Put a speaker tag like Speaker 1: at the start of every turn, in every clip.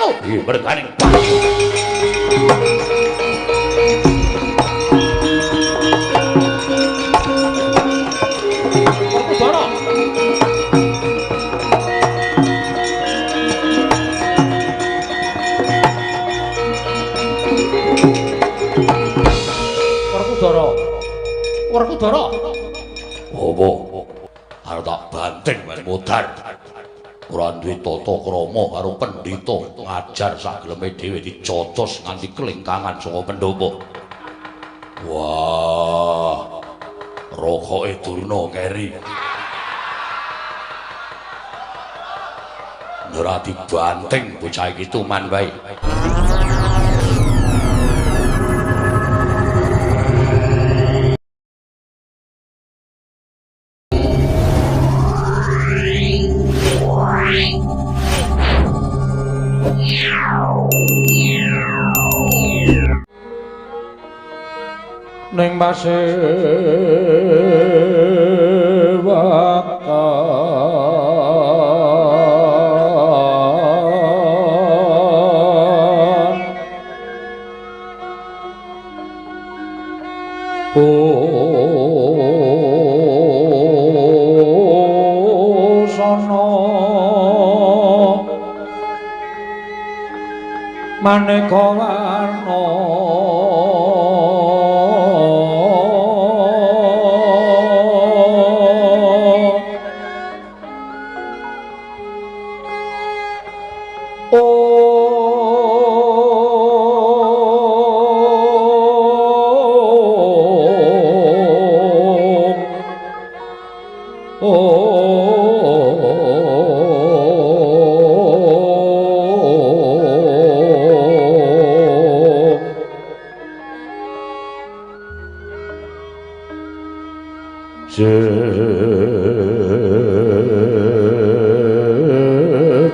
Speaker 1: Aku. Iya, mergane. Werkudara. Werkudara. Werkudara. Apa? Arep tak banting men modar. Ora duwe tata krama karo pendhita ngajar sak geleme dhewe dicocos nganti kelingkangan saka pendopo. Wah. Rokoke Durna keri. Ora dibanting bocah iki tuman wae.
Speaker 2: Ning pasewakan busana maneka warna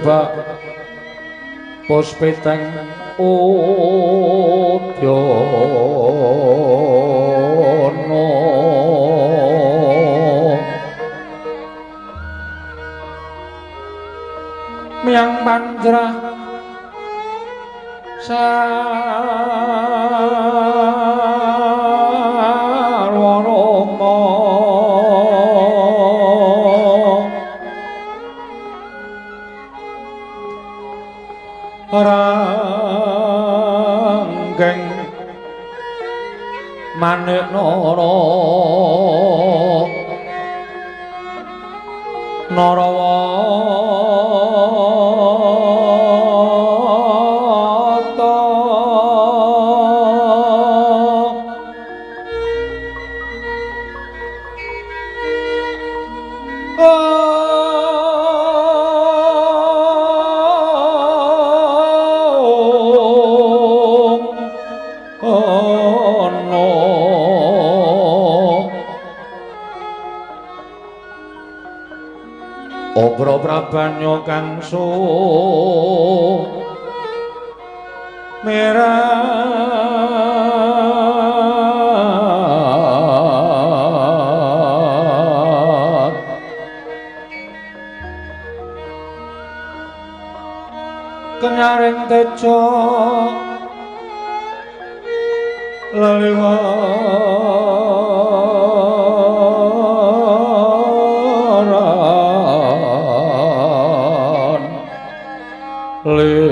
Speaker 2: Jebak puspiteng udyana miyang panjrah sarwa rama ranggeng manik nara narawata Obro prabanyo kang sumerat kenyaring tejo leliwaran lir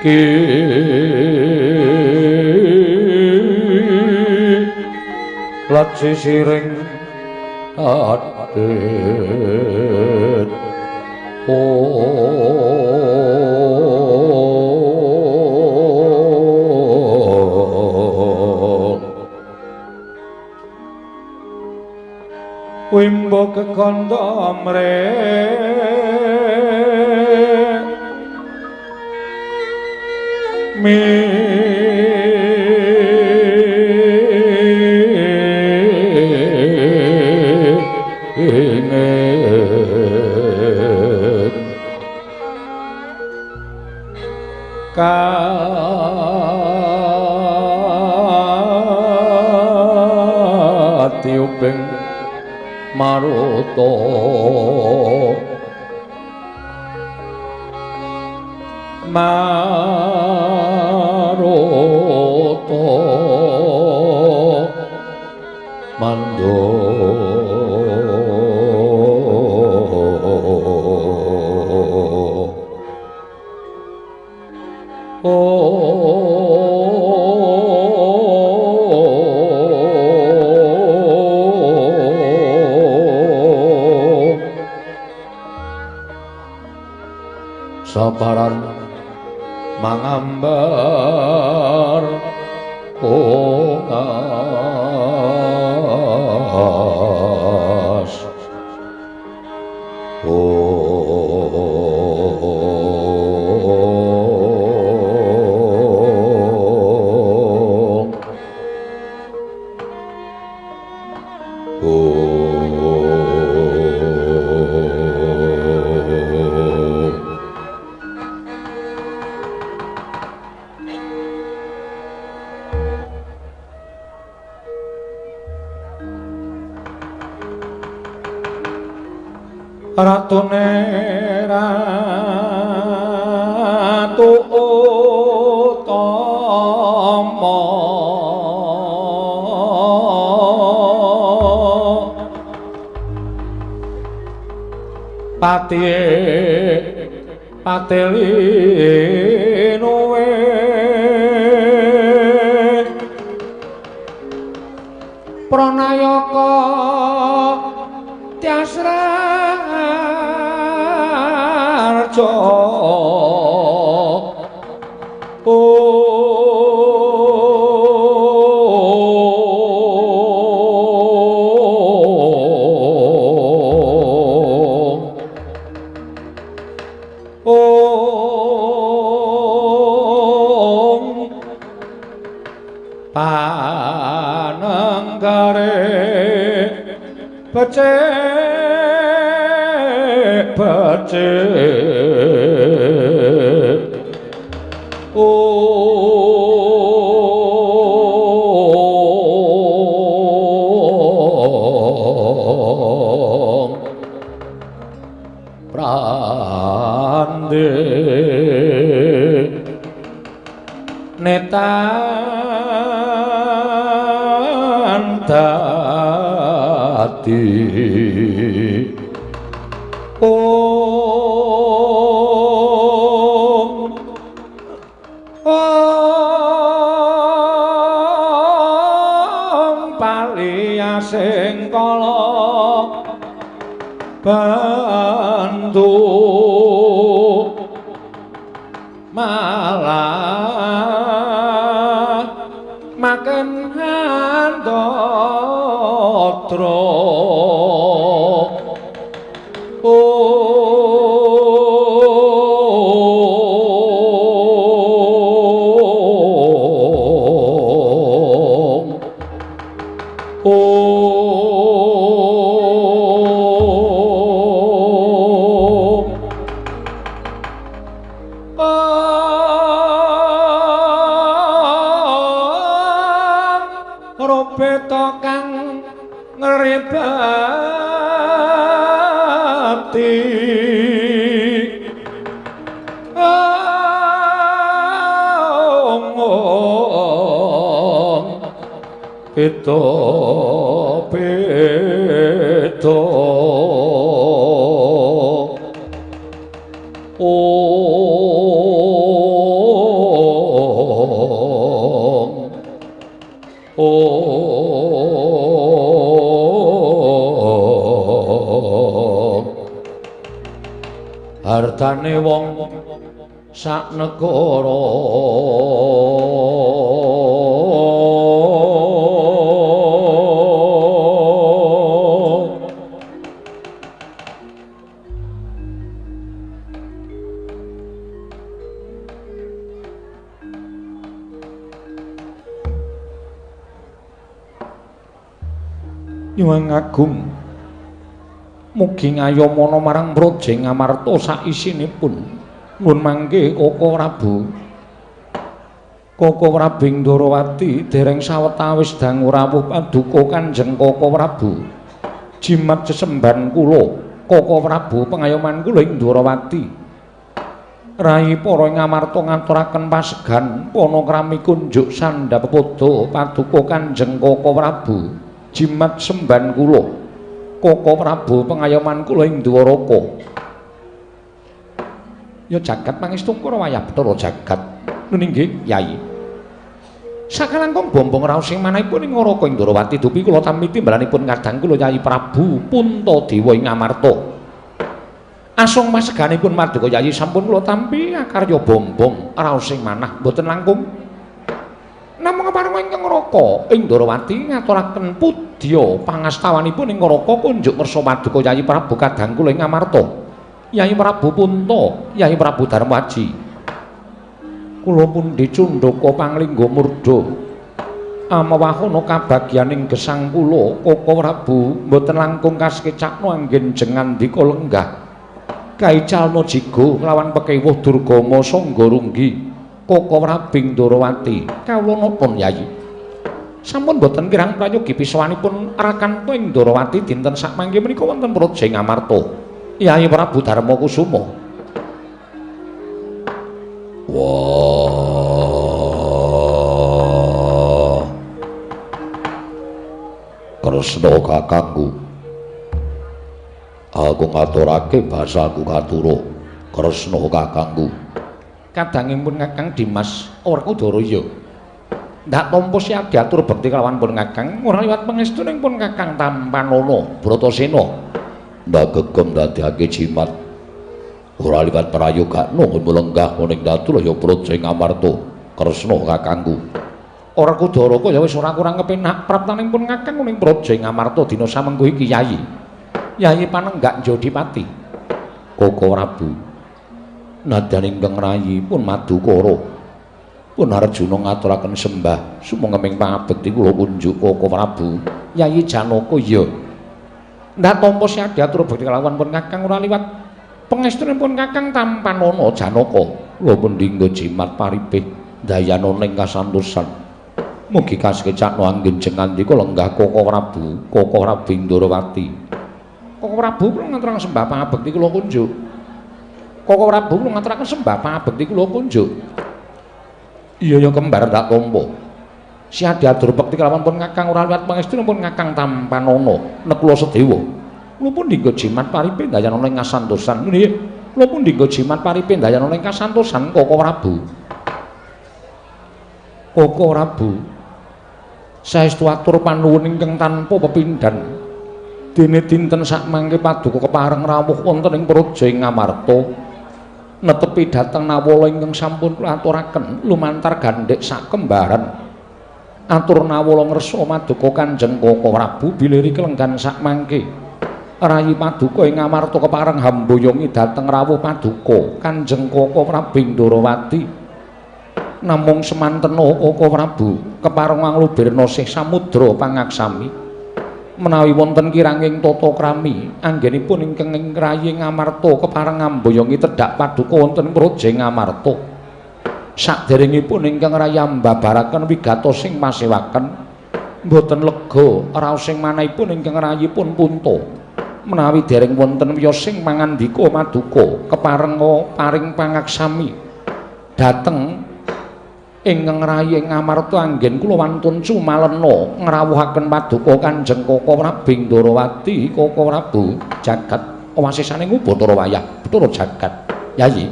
Speaker 2: ki laci siring adit Wimbo kekandha mre mi katiuping
Speaker 1: Maruta Maruta Mando Sabaran mangambar ungas
Speaker 2: Ratune ratu utama pati patelinuwe pranayaka tiasra Om panenggare becik becik Om Prande Netan dadi Om Om paliyasing kala bantu malah makan handatra Om Om Om Rupeta kang ngribati Om Om Beda beda Om Om Hartane wong sak negara Nyuwun agung mugi ngayomana marang Praja Ngamarta saisinipun. Nuwun mangke Koko Prabu. Koko Prabu Ndorowati dereng sawetawis dangu rawuh paduka Kanjeng Koko Prabu. Jimat sesembahan kula Koko Prabu pengayoman kula ing Dwarawati. Rai para ing Ngamarta ngaturaken pasegan panakrami kunjuk sandhap pepodo paduka Kanjeng Koko Prabu. Jimat sembahan kula Koko Prabu pengayoman kula ing Dwaraka. Ya jagat pangestu karo wayah Bathara jagat. Nun inggih Yai. Sakalangkung bombong raos sing manahipun ing Naraka ing Dwarawati dupi kula tampi timbalanipun kadang kula Yai Prabu Puntadewa ing Ngamarta. Asung paseganipun paduka Yai sampun kula tampi akarya bombong raos sing manah mboten langkung. Namung kepareng ingkang Naraka ing Dwarawati ngaturaken pudya pangastawanipun ing Naraka kunjuk ngersa paduka Yai Prabu kadang kula ing Ngamarta. Yai Prabu Punta, Yai Prabu Darmaji. Kula pundi cundhaka panglingga murda. Amawahana kabagyaning gesang kula Koko Prabu mboten langkung kasekecakna anggen jengandika lenggah. Kaicalna jigo lawan pekewuh Durgama sangga runggi. Koko Prabu ing Dwarawati. Kawula napa Yai? Sampun mboten kirang prayogi pisawanipun Rakanta ing Dwarawati dinten sakmangke menika wonten Praja Ngamarta. Yai Prabu Darma Kusuma.
Speaker 1: Wah. Kresna kakangku. Aku ngaturake basaku katura. Kresna kakangku.
Speaker 2: Kadangipun Kakang Dimas Werkudara ya. Ndak tampa siap diatur bekti kelawan pun Kakang ora liwat pangestuning pun Kakang Tampanana Bratasena.
Speaker 1: Ndak gegem dadekake jimat. Ora liwat prayogakno lenggah ning datu ya Praja Ngamarta. Kresna kakangku.
Speaker 2: Werkudara kaya wis ora kurang kepenak praptaning pun Kakang ning Praja Ngamarta dina samengko iki Yai. Yai panenggak Jodipati.
Speaker 1: Koko Prabu. Nadyan ingkang rayi pun madukara. Pun Arjuna ngaturaken sembah sumangga pangabekti kula kunjuk Koko Prabu.
Speaker 2: Yai Janaka ya. Ndak tampa siap diatur bekti kelawan pun Kakang ora liwat pangestunipun Kakang Tampanana Janaka.
Speaker 1: Kula pundi nggo jimat paripih dayana ning kasantosan. Mugi kasekecakna anggen jengandika lenggah Koko Prabu, Koko Prabu ing Dwarawati.
Speaker 2: Koko Prabu kula ngaturaken sembah pangabekti kula kunjuk. Koko Prabu kula ngaturaken sembah pangabekti kula kunjuk. Iya ya kembar ndak tampa. Siap diatur bekti kelawan pun Kakang ora liwat pangestunipun Kakang Tampanana Nekula Sedewa. Kula pundi nggo jimat paripe dayana ing kasantosan. Nggih. Kula pundi nggo jimat paripe dayana ing kasantosan Koko Prabu. Koko Prabu. Saestu atur panuwun ingkang tanpa pepindhan. Dene dinten sakmangke paduka kepareng rawuh wonten ing Praja ing Ngamarta. Netepi dhateng nawala ingkang sampun kula aturaken lumantar gandhek sakembaran. Atur nawala ngersa maduka Kanjeng Koko Prabu bilih kelenggan sakmangke. Rayi paduka ing Ngamarta kepareng hamboyongi dhateng rawuh paduka Kanjeng Koko Prabu ing Dwarawati. Namung semantena Koko Prabu kepareng anglubirna sih samudra pangaksami. Menawi wonten kiranging tata krami anggenipun ingkang ing rayi Ngamarta kepareng ngamboyongi tedhak paduka wonten Praja Ngamarta. Saderengipun ingkang rayi mbabaraken wigatosing pasewaken mboten lega raos sing manahipun ingkang rayipun Punta. Menawi dereng wonten wiyos sing mangandika maduka kepareng paring pangaksami dhateng ingkang rayi Ngamarta anggen kula wantun cumalena ngrawuhaken paduka Kanjeng Koko Prabu ing Dwarawati. Koko Prabu jagat wasesane Bathara wayah Bathara jagat Yayi.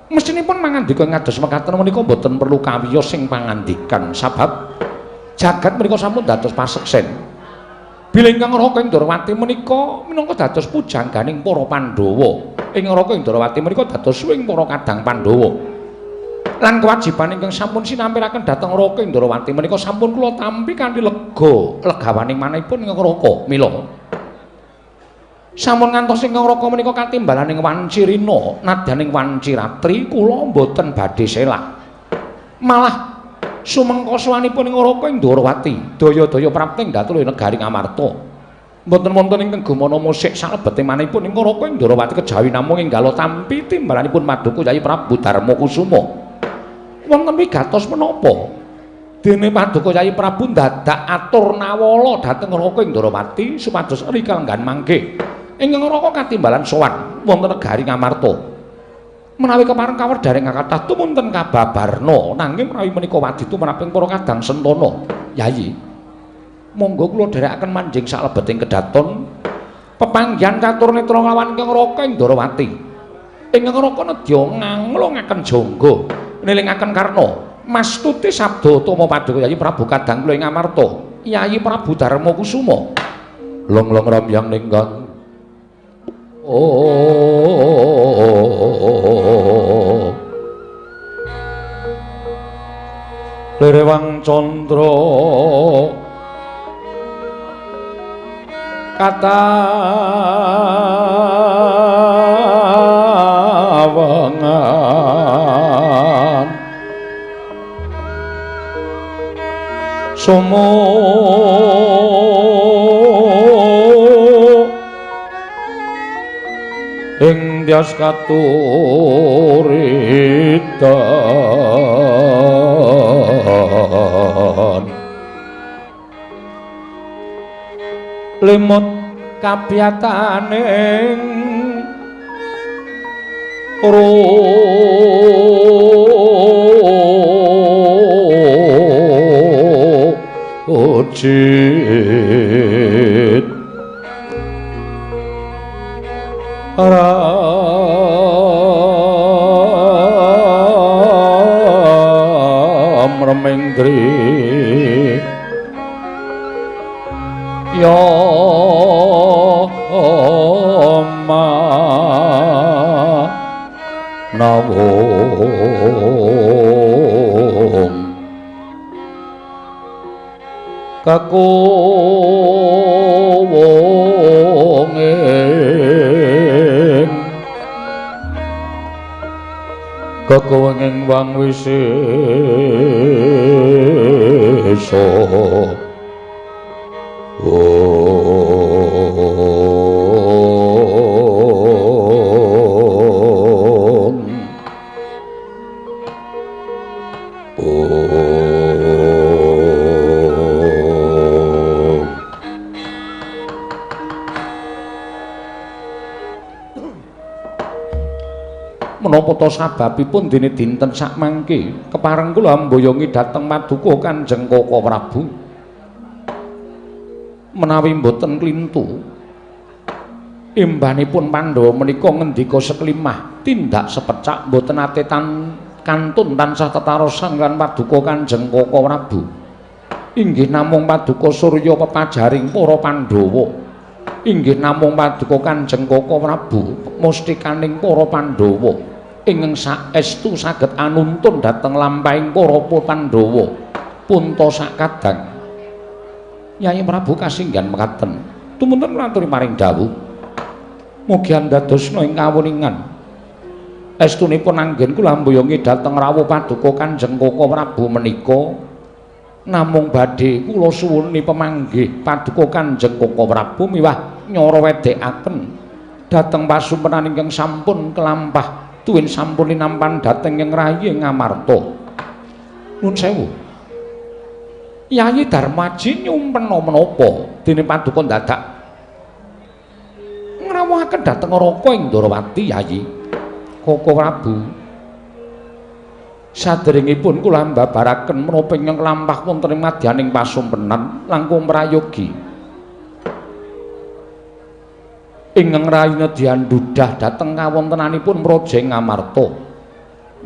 Speaker 2: Mestinipun mangandika ngados mekaten menika mboten perlu kawiyos sing pangandikan sabab jagat menika sampun dados paseksen. Bilih ingkang Raka ing Dwarawati menika minangka dados pujangganing para Pandhawa. Ing Raka ing Dwarawati menika dados suwing para kadang Pandhawa. Lan kewajiban ingkang sampun sinampiraken dhateng Raka ing Dwarawati menika sampun kula tampi kanthi lega legawaning manahipun ingkang Raka. Mila sampun ngantos ingkang Raka menika katimbalaning wanci rina nadyaning wanci ratri kula mboten badhe selak. Malah sumengkosowanipun ing Raka ing Dwarawati daya-daya prapting datul negari Ngamarta. Mboten wonten ingkang gumana musik salebete manahipun ing Raka ing Dwarawati kejawi namung enggala tampi timbalanipun paduka Yai Prabu Darma Kusuma. Wonten wigatos menapa? Dene paduka Yayi Prabu dadak atur nawala dhateng Raka Indrawati supados ri kalenggahan mangke ingkang Raka katimbalan sowan wonten negari Ngamarta. Menawi kepareng kawedharing kathah tumunten kababarna, nanging menawi menika wadi tumraping para kadang sentana. Yayi, monggo kula dherekaken manjing salebeting kedaton pepanggihan catur netra nglawan ingkang Raka Indrawati. Ingkang Raka nedya nganglungaken jangga nilingaken Karna. Mastuti sabda utama paduka Yayi Prabu kadang kula ing Amarta, Yayi Prabu Darma Kusuma.
Speaker 1: Long-long ramyang ninggang. Oh. Lirewang candra katawengan sumo ing dyas katuritan
Speaker 2: limut kabiyataning
Speaker 1: rujit ram remendri ya ma nawung kakuwung
Speaker 2: kekuwenging wang wisesa. Om Om. Menapa ta sababipun dene dinten sakmangke kepareng kula amboyongi dhateng paduka Kanjeng Koko Prabu? Menawi mboten klintu, imbanipun Pandhawa menika ngendika seklimah tindak sepecak mboten nate kantun tansah tetarosan lan paduka Kanjeng Koko Prabu. Inggih namung paduka surya pepajaring para Pandhawa. Inggih namung paduka Kanjeng Koko Prabu mustikaning para Pandhawa ingkang saestu saged anuntun dhateng lampahing para Pandhawa punta sakadang. Yai Prabu kasinggihan mekaten. Tumunten kula aturi maring dawuh. Mugi andadosna ing kawuningan. Estunipun anggen kula amboyongi dhateng rawuh paduka Kanjeng Koko Prabu menika namung badhe kula suwuni pemanggih paduka Kanjeng Koko Prabu miwah nyara wedekaken dhateng pasumpenan ingkang sampun kelampah tuwin sampun linampan dhateng ing rayi Ngamarta. Nun sewu. Yayi Darmaji nyumpena menapa dene paduka dadak ngrawuhaken dhateng Raka Indrawati Yayi Koko Prabu. Saderengipun kula mbabaraken menapa ingkang lampah wonten ing madyaning pasumpenan langkung prayogi. Ingkang rayi nedyan dudah dhateng kawontenanipun Praja Ngamarta.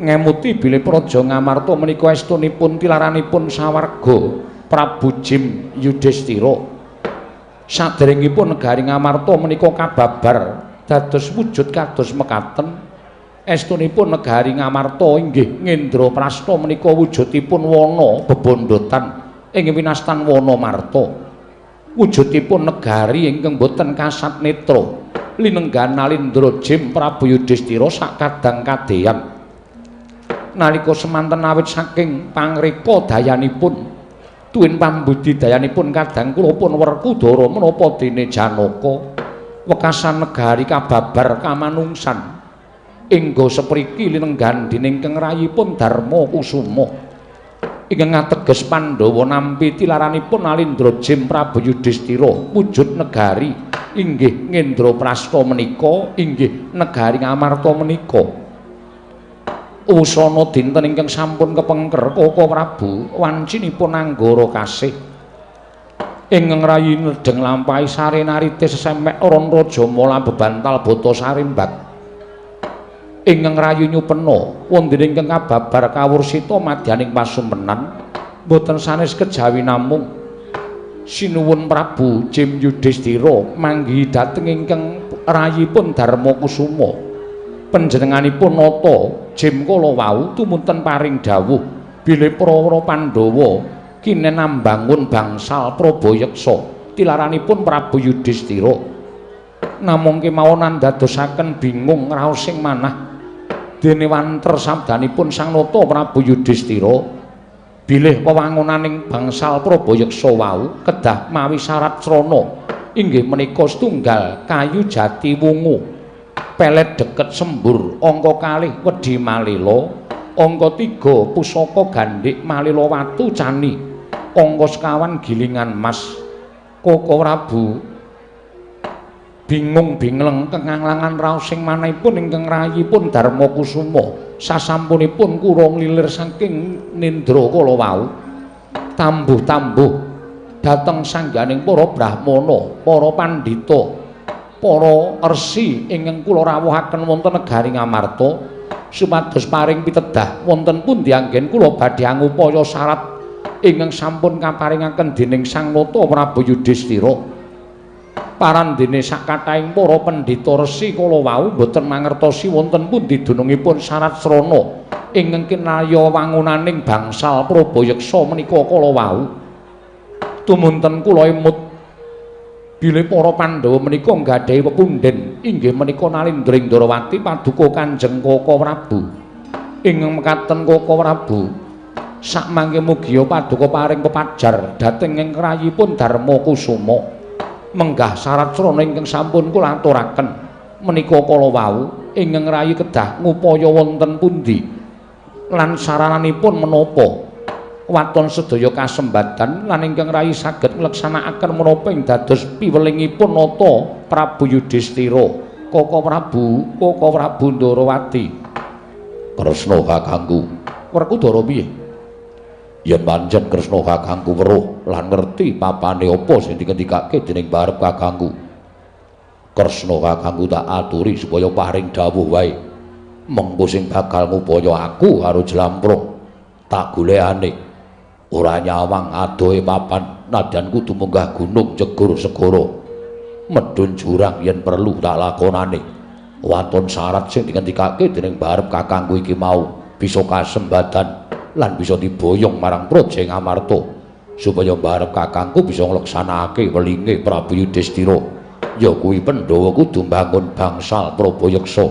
Speaker 2: Ngemuti bilih Praja Ngamarta menika estunipun tilaranipun sawarga Prabu Jim Yudhistira. Saderengipun negari Ngamarta menika kababar dados wujud kados mekaten. Estunipun negari Ngamarta inggih Ngendraprasta menika wujudipun wana bebondotan ing winastan wana marta. Wujudipun negari ingkang boten kasat netra linenggan Nalindra Jim Prabu Yudhistira sakadang kadeyan. Nalika semanten awit saking pangreka dayanipun tuwin pambudidayanipun kadang kula pun Werkudara menapa dene Janaka wekasan negari kababar kamanungsan ingga sepriki linenggan dening keng rayipun Darma Kusuma. Ingkang ateges Pandhawa nampi tilaranipun Alindra Jim Prabu Yudhistira wujud negari inggih Ngendraprasta menika inggih negari Ngamarta menika. Wusana dinten ingkang sampun kepengker Koko Prabu wancinipun anggara kasih ingkang rayi nedheng lampahi sare narite sesemek ron raja mala bebantal bata sarimbak ingkang rayi nyupena wonten ingkang kababar kawursita madyaning pasumpenan boten sanes kejawi namung sinuwun Prabu Jim Yudhistira manggihi dhateng ingkang rayipun Darma Kusuma. Panjenenganipun nata Jim kala wau tumunten paring dawuh bilih para Pandhawa kinen nambangun bangsal Prabayeksa tilaranipun Prabu Yudhistira. Namung kemawon andadosaken bingung raos sing manah dene wanter sabdanipun Sang Nata Prabu Yudhistira bilih wewangunaning bangsal Prabayeksa wau kedah mawi syarat srana inggih menika setunggal kayu jati wungu pelet deket sembur angka kalih wedhi malela angka 3 pusaka gandhik malela watu cani angka sekawan gilingan mas. Koko Prabu bingung bingleng kenganglangan raos sing manahipun ingkang rayipun Darma Kusuma sasampunipun kula nglilir saking nindra kala wau tambuh-tambuh dhateng sangganing para brahmana, para pandhita, para resi ingkang kula rawuhaken wonten negari Ngamarta supados paring pitedah wonten pundi anggen kula badhe angupaya syarat ingkang sampun kaparingaken dening Sang Nata Prabu Yudhistira. Parandene sakathahing para pendhita resi kala wau boten mangertosi wonten pundi dunungipun syarat srana ingkang kinaya wangunaning bangsal Prabayeksa menika kala wau. Tumunten kula emut bilih para Pandhawa menika nggadhahi pepundhen inggih menika Nalindra Indrawati paduka Kanjeng Koko Prabu. Ingkang mekaten Koko Prabu sakmangke mugia paduka paring pepajar dhateng ing rayipun Darma Kusuma menggah syarat srana ingkang sampun kula aturaken menika kala wau ingkang rayi kedah ngupaya wonten pundi lan sarananipun menapa waton sedaya kasembatan lan ingkang rayi saged ngleksanakaken menapa ing dados piwelingipun nata Prabu Yudhistira. Koko Prabu, Koko Prabu Ndorowati.
Speaker 1: Kresna kakangku.
Speaker 2: Werkudara piye?
Speaker 1: Yen pancen Kresna kakangku weruh lan ngerti papane apa sing dikendikake dening barep kakangku. Kresna kakangku tak aturi supaya paring dawuh wae. Mengko sing bakal ngupaya aku karo Jlamprong tak golekane. Ora nyawang adohe papan nadyan kudu munggah gunung jegur segara. Medhun jurang yen perlu tak lakonane. Waton syarat sing dikendikake dening barep kakangku iki mau bisa kasembatan lan bisa diboyong marang Praja Ngamarta supaya barep kakangku bisa ngleksanakake welinge Prabu Yudhistira. Ya kuwi Pandhawa kudu mbangun bangsal Prabayeksa.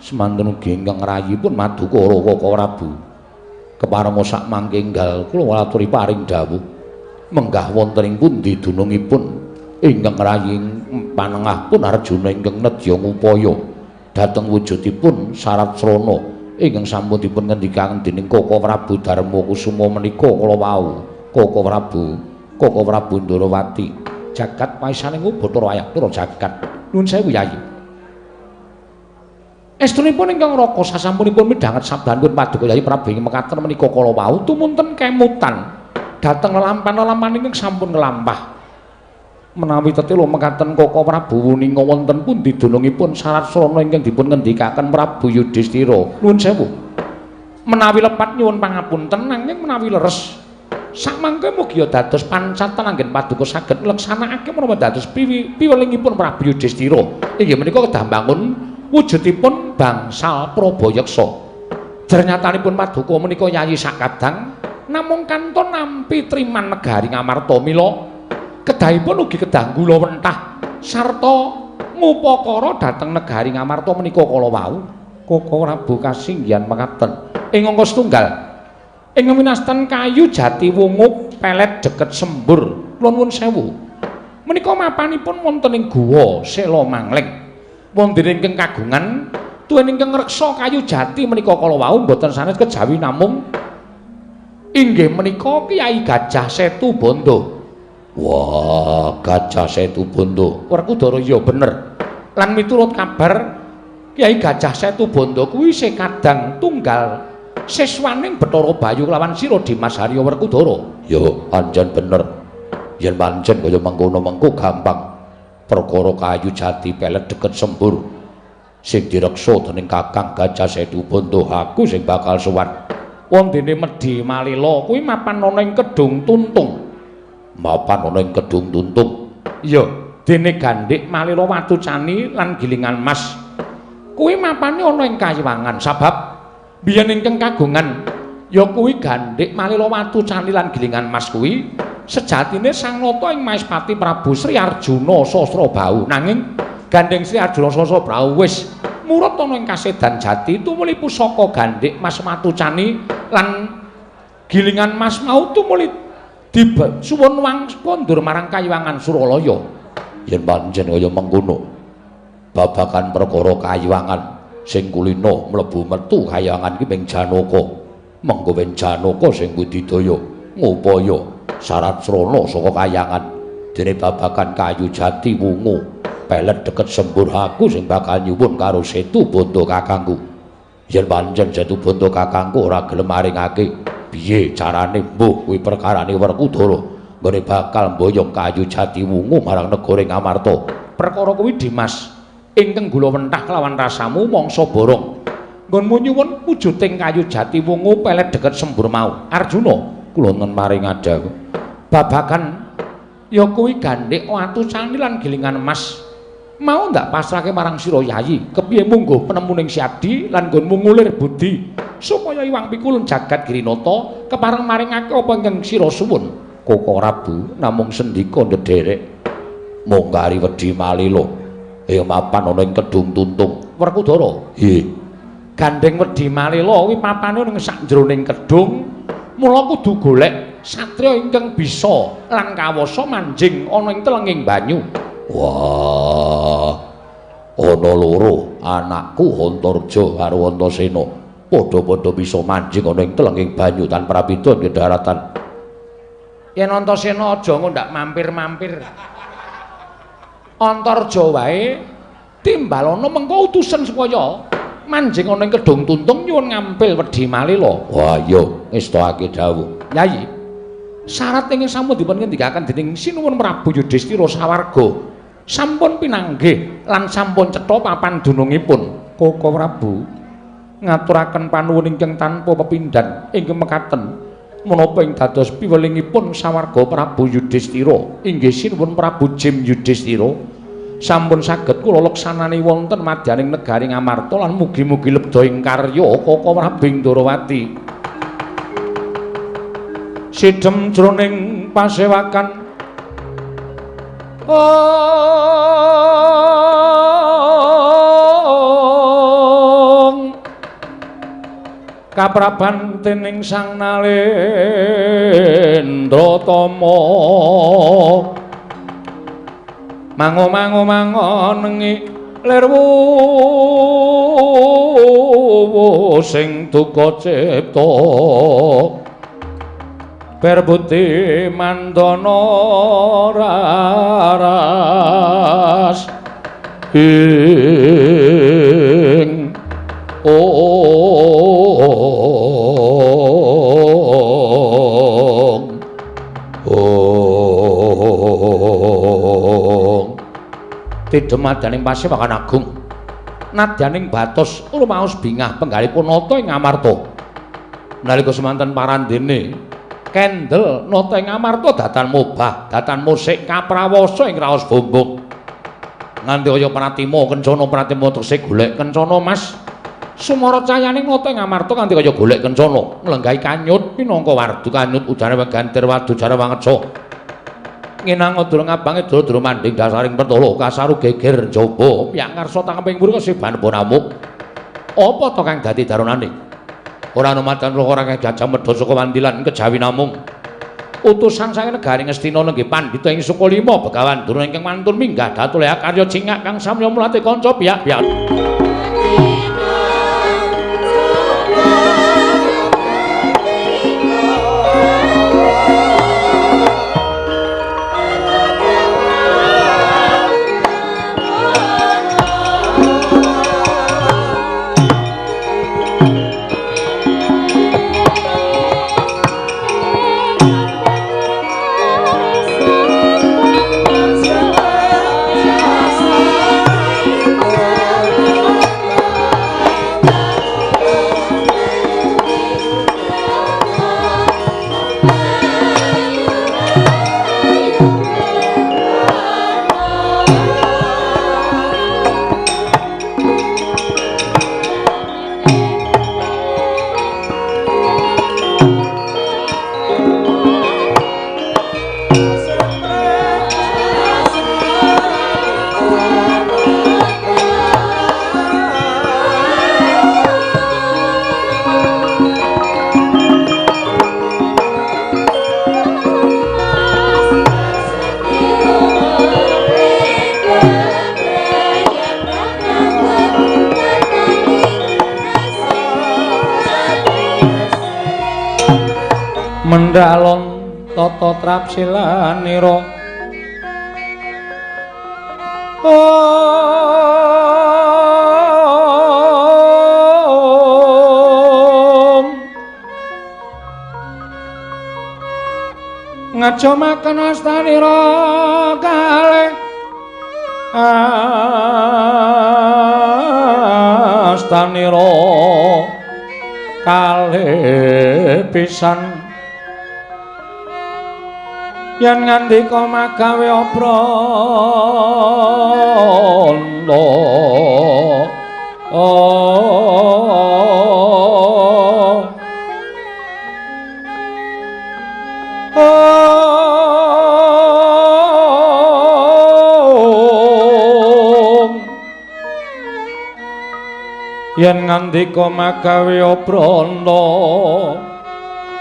Speaker 2: Semanten ugi ingkang rayipun maduka Koko Prabu. Keparenga sak mangke enggal kula aturi paring dawuh menggah wonten ing pundi dunungipun ingkang rayi panengah pun Arjuna ingkang nedya ngupaya dhateng wujudipun syarat srana ingkang sampun dipun ngendikaken dening Koko Prabu Darma Kusuma menika kala wau. Koko Prabu, Koko Prabu Ndorowati, jagat paisaning Bathara Ayah jagat. Nuwun sewu Yayi. Estunipun ingkang raka sasampunipun midhanget sabdanipun paduka Yayi Prabu ing mekaten menika kala wau tumunten kemutan dhateng lelampahan-lelampahan ingkang sampun nglampah. Menawi tetela mekaten Koko Prabu wuninga wonten pundi dunungipun syarat srana ingkang dipun ngendikaken Prabu Yudhistira. Nuwun sewu. Menawi lepat nyuwun pangapunten nanging menawi leres sakmangke mugia dados pancatan anggen paduka saged ngleksanakake menapa dados piwelingipun Prabu Yudhistira. Inggih menika kedah mbangun wujudipun bangsal Prabayeksa. Jernyatanipun paduka menika Yayi sakadang namung kanton nampi triman negari Ngamarta mila kedahipun ugi kedah gula wentah sarta ngupakara dhateng negari Ngamarta menika kala wau. Koko Prabu kasinggihan mekaten ing angka setunggal ing winastan kayu jati wungu pelet deket sembur. Kula nuwun sewu menika mapanipun wonten ing guwa Sela Mangling. Wonten ingkang kagungan tuwin ingkang ngreksa kayu jati menika kala wau mboten sanes kejawi namung Inggih menika Kyai Gajah Setu Bondo.
Speaker 1: Wah, Gajah Setu Bondo.
Speaker 2: Werkudara ya bener. Lan miturut kabar Kyai Gajah Setu Bondo kuwi isih kadang tunggal siswaning Bathara Bayu lawan sira Dimas Harya Werkudara.
Speaker 1: Ya pancen bener. Yen pancen kaya mengkono mengko gampang. Perkara kayu jati pelet deket sembur sing direksa dening Kakang Gajah Setu Bondo, aku sing bakal sowan.
Speaker 2: Wondene Medhi Malila kuwi mapan ana ing Kedung Tuntung.
Speaker 1: Mapan ana ing Kedung Tuntung.
Speaker 2: Iya, dene Gandhik Malila Watu Cani lan Gilingan Mas kuwi mapane ana ing Kayiwangan. Sabab biyen ingkang kagungan ya kuwi Gandhik Malila Watu Cani lan Gilingan Mas kuwi sejatine Sang Nata ing Maespati Prabu Sri Arjuna Sasrabahu. Nanging gandheng Sri Arjuna Sasrabahu wis murut ana ing kasedan jati tumuli pusaka Gandhik Mas Watu Cani lan Gilingan Mas mau tumuli disuwun wang kondur marang Kayiwangan Suralaya.
Speaker 1: Yen pancen kaya mengkono babagan perkara Kayiwangan sing kulina mlebu metu Kayiwangan ki ming Janaka. Mengko wen Janaka sing budidaya ngupaya syarat srana saka kayangan. Dene babagan kayu jati wungu pelet deket sembur, aku sing bakal nyuwun karo Setu Bondo kakangku. Yen pancen Setu Bondo kakangku ora gelem maringake, piye carane mbuh kuwi perkarane Werkudara nggone bakal mboyong kayu jati wungu marang negara Ngamarta.
Speaker 2: Perkara kuwi Dimas ingkang gula wentah kelawan rasamu mangsa borong. Nggonmu nyuwun wujuding kayu jati wungu pelet deket sembur mau. Arjuna
Speaker 1: kula ngen maring adhawu
Speaker 2: babagan ya kuwi Gandhik Watu Cani lan Gilingan Mas mau ndak pasrahke marang sira Yayi. Kepiye mungguh penemuning Siadi lan nggonmu ngulir budi supaya Iwang Pikulun jagat Girinata kepareng maringake apa ingkang sira suwun.
Speaker 1: Koko Prabu namung sendika ndederek mung kari wedi Malila ing mapan ana ing Kedung Tuntung.
Speaker 2: Werkudara,
Speaker 1: nggih,
Speaker 2: gandheng Wedi Malila kuwi papane ning sakjroning kedung. Mula kudu golek satriya ingkang bisa lan kawasa manjing ana ing telenging banyu.
Speaker 1: Wah, ana loro anakku Antarja karo Antasena padha-padha bisa manjing ana ing telenging banyu tanpa prabida ing daratan.
Speaker 2: Yen Antasena aja ngundak mampir-mampir. Antarja wae timbalana mengko utusan supaya manjing ana ing Kedung Tuntung nyuwun ngampil Wedhi Malila.
Speaker 1: Wah iya, ngestokake dawuh.
Speaker 2: Yayi, syarat ingkang sampun dipun ngendikaken dening Sinuwun Prabu Yudhistira sawarga sampun pinanggih lan sampun cetha papan dunungipun. Koko Prabu ngaturaken panuwun ingkang tanpa pepindhan ingkang mekaten menapa ing dados piwelingipun sawarga Prabu Yudhistira inggih Sinuwun Prabu Jim Yudhistira sampun saged kula leksanani wonten madyaning negari Ngamarta lan mugi-mugi lebda ing karya Koko Prabu Ndorowati. Sidhem jroning pasewakan ong kapraban dening Sang Nalendra Tama mango mango mango nengi lirwu sing duka cipta perbuti mandana raras ing ong ong tidhem madaning pasewakan agung nadyaning batos rumaos bingah penggalipun nata ing Ngamarta. Nalika semanten parandene kendel nata ing Ngamarta datan mobah datan musik kaprawasa ing raos bombong nganti kaya pratima kencana pratima tesih golek kencana Mas. Sumara cayaning nata ing Ngamarta nganti kaya golek kencana nglenggahi kanyut pinangka wardu kanyut ujane wegantir wadu jare wangeca nginang adura ngabange dura-dura manding dasaring pertolo kasaru geger njaba piyak ngarsa tangkeping mburi kesiban amuk. Apa to kang dadi daronane? Ora ana madan ora kang gajah medha saka wandilan kejawi namung utusan saking negari Ngastina nenggih pandhita ing Sukalima Begawan Durna ingkang mantun minggah datulea karya cingak kang samya mulate kanca piyak-piyak. Candhalon tata trapsilanira. Om ngajomaken astanira kalih astanira kalih pisan yen ngandika magawe obrana. Yen ngandika magawe obrana.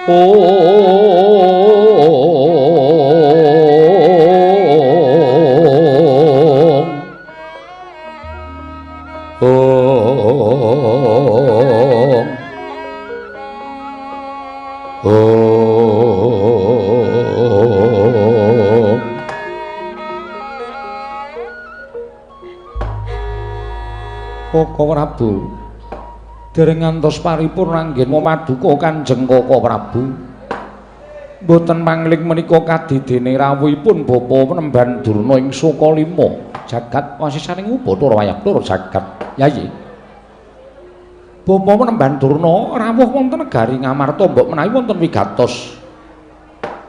Speaker 2: Om Om Om. Koko Prabu dereng ngantos paripurna anggen maduka Kanjeng Koko Prabu. Mboten pangling menika kadidene rawuhipun Bapa Penemban Durna ing Sukalima jagat wasisaning Ubathara Wayabdara jagat. Yayi. Bapa Penemban Durna rawuh wonten negari Ngamarta mbok menawi wonten wigatos.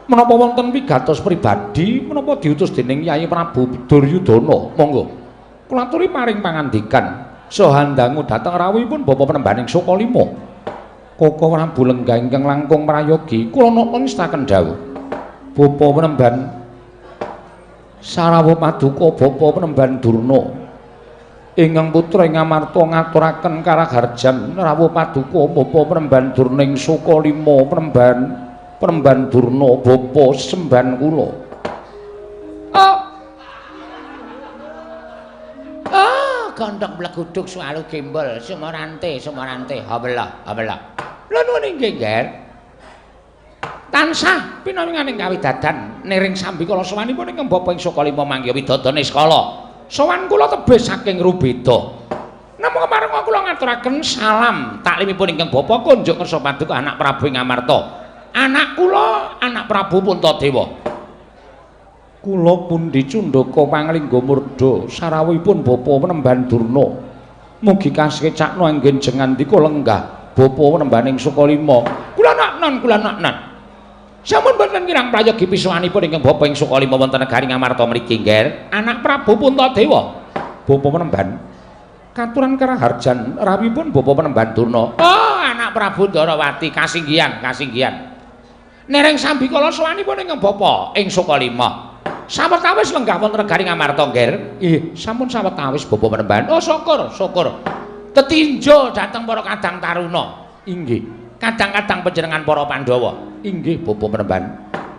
Speaker 2: Menapa wonten wigatos pribadi menapa diutus dening Yayi Prabu Duryudana? Monggo. Kula aturi paring pangandikan saha ndangu dhateng rawuhipun Bapa Penemban ing Sukalima. Koko Prabu lenggah ingkang langkung prayogi kula nata ngestaken dawuh. Bapa Penemban sarawuh paduka Bapa Penemban Durna ingkang putra ing Ngamarta ngaturaken karaharjan rawuh paduka Bapa Penemban Durna ing Sukalima Penemban Durna bapa semban kula.
Speaker 3: Gondok mleguduk sualu gembol sumorante sumorante habelah habelah.
Speaker 2: Lha nuwun inggih, Nger. Tansah pinawinganing kawidadan niring sambikala sowanipun ingkang Bapa ing Sukalima manggiha widodone skala. Sowan kula tebih saking rubeda. Namung kemareng kula ngaturaken salam taklimipun ingkang Bapa kunjuk kersa paduka anak Prabu ing Ngamarta. Anak kula anak Prabu Puntadewa. Kula pundi cundhaka panglingga murda sarawuhipun Bapa Penemban Durna. Mugi kasekcakna anggen jengandika lenggah Bapa Penemban ing Sukalima. Kula naknan kula naknan. Sampun boten kirang prayogi pisuwanipun ingkang Bapa ing Sukalima wonten negari Ngamarta mriki, Ngger. Anak Prabu Puntadewa. Bapa Penemban katuran karaharjan rawuhipun Bapa Penemban Durna.
Speaker 3: Oh, anak Prabu Ndarawati kasinggihan kasinggihan.
Speaker 2: Nereng sambikala sowanipun ingkang Bapa ing Sukalima. Sawetawis lenggah wonten negari Ngamarta, Ngger. Nggih, sampun sawetawis Bapa Penemban.
Speaker 3: Oh, syukur, syukur. Tetinjo dhateng para kadang taruna.
Speaker 2: Inggih.
Speaker 3: Kadang-kadang panjenengan para Pandhawa.
Speaker 2: Inggih, Bapa Penemban.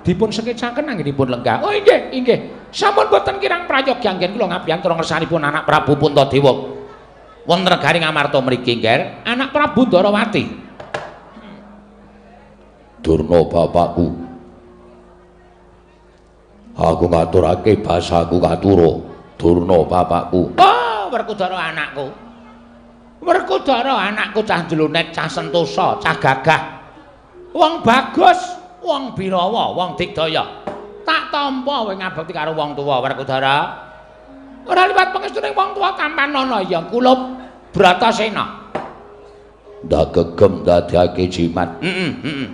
Speaker 2: Dipun sekecaken anggenipun lenggah. Oh, inggih, inggih. Sampun boten kirang prayogi anggen kula ngabiyantara ngersanipun anak Prabu Puntadewa.
Speaker 3: Wonten negari Ngamarta mriki, Ngger, anak Prabu Ndarawati.
Speaker 1: Durna bapakku. Aku ngaturake basaku katura Durna bapakku.
Speaker 3: Oh, Werkudara anakku. Werkudara anakku cah dlunet, cah sentosa, cah gagah. Wong bagus, wong birawa, wong digdaya. Tak tampa kowe ngabekti karo wong tuwa, Werkudara. Ora liwat pangestuning wong tuwa tampanana ya kulup Bratasena.
Speaker 1: Ndak gegem dadekake jimat.
Speaker 3: Heeh, heeh.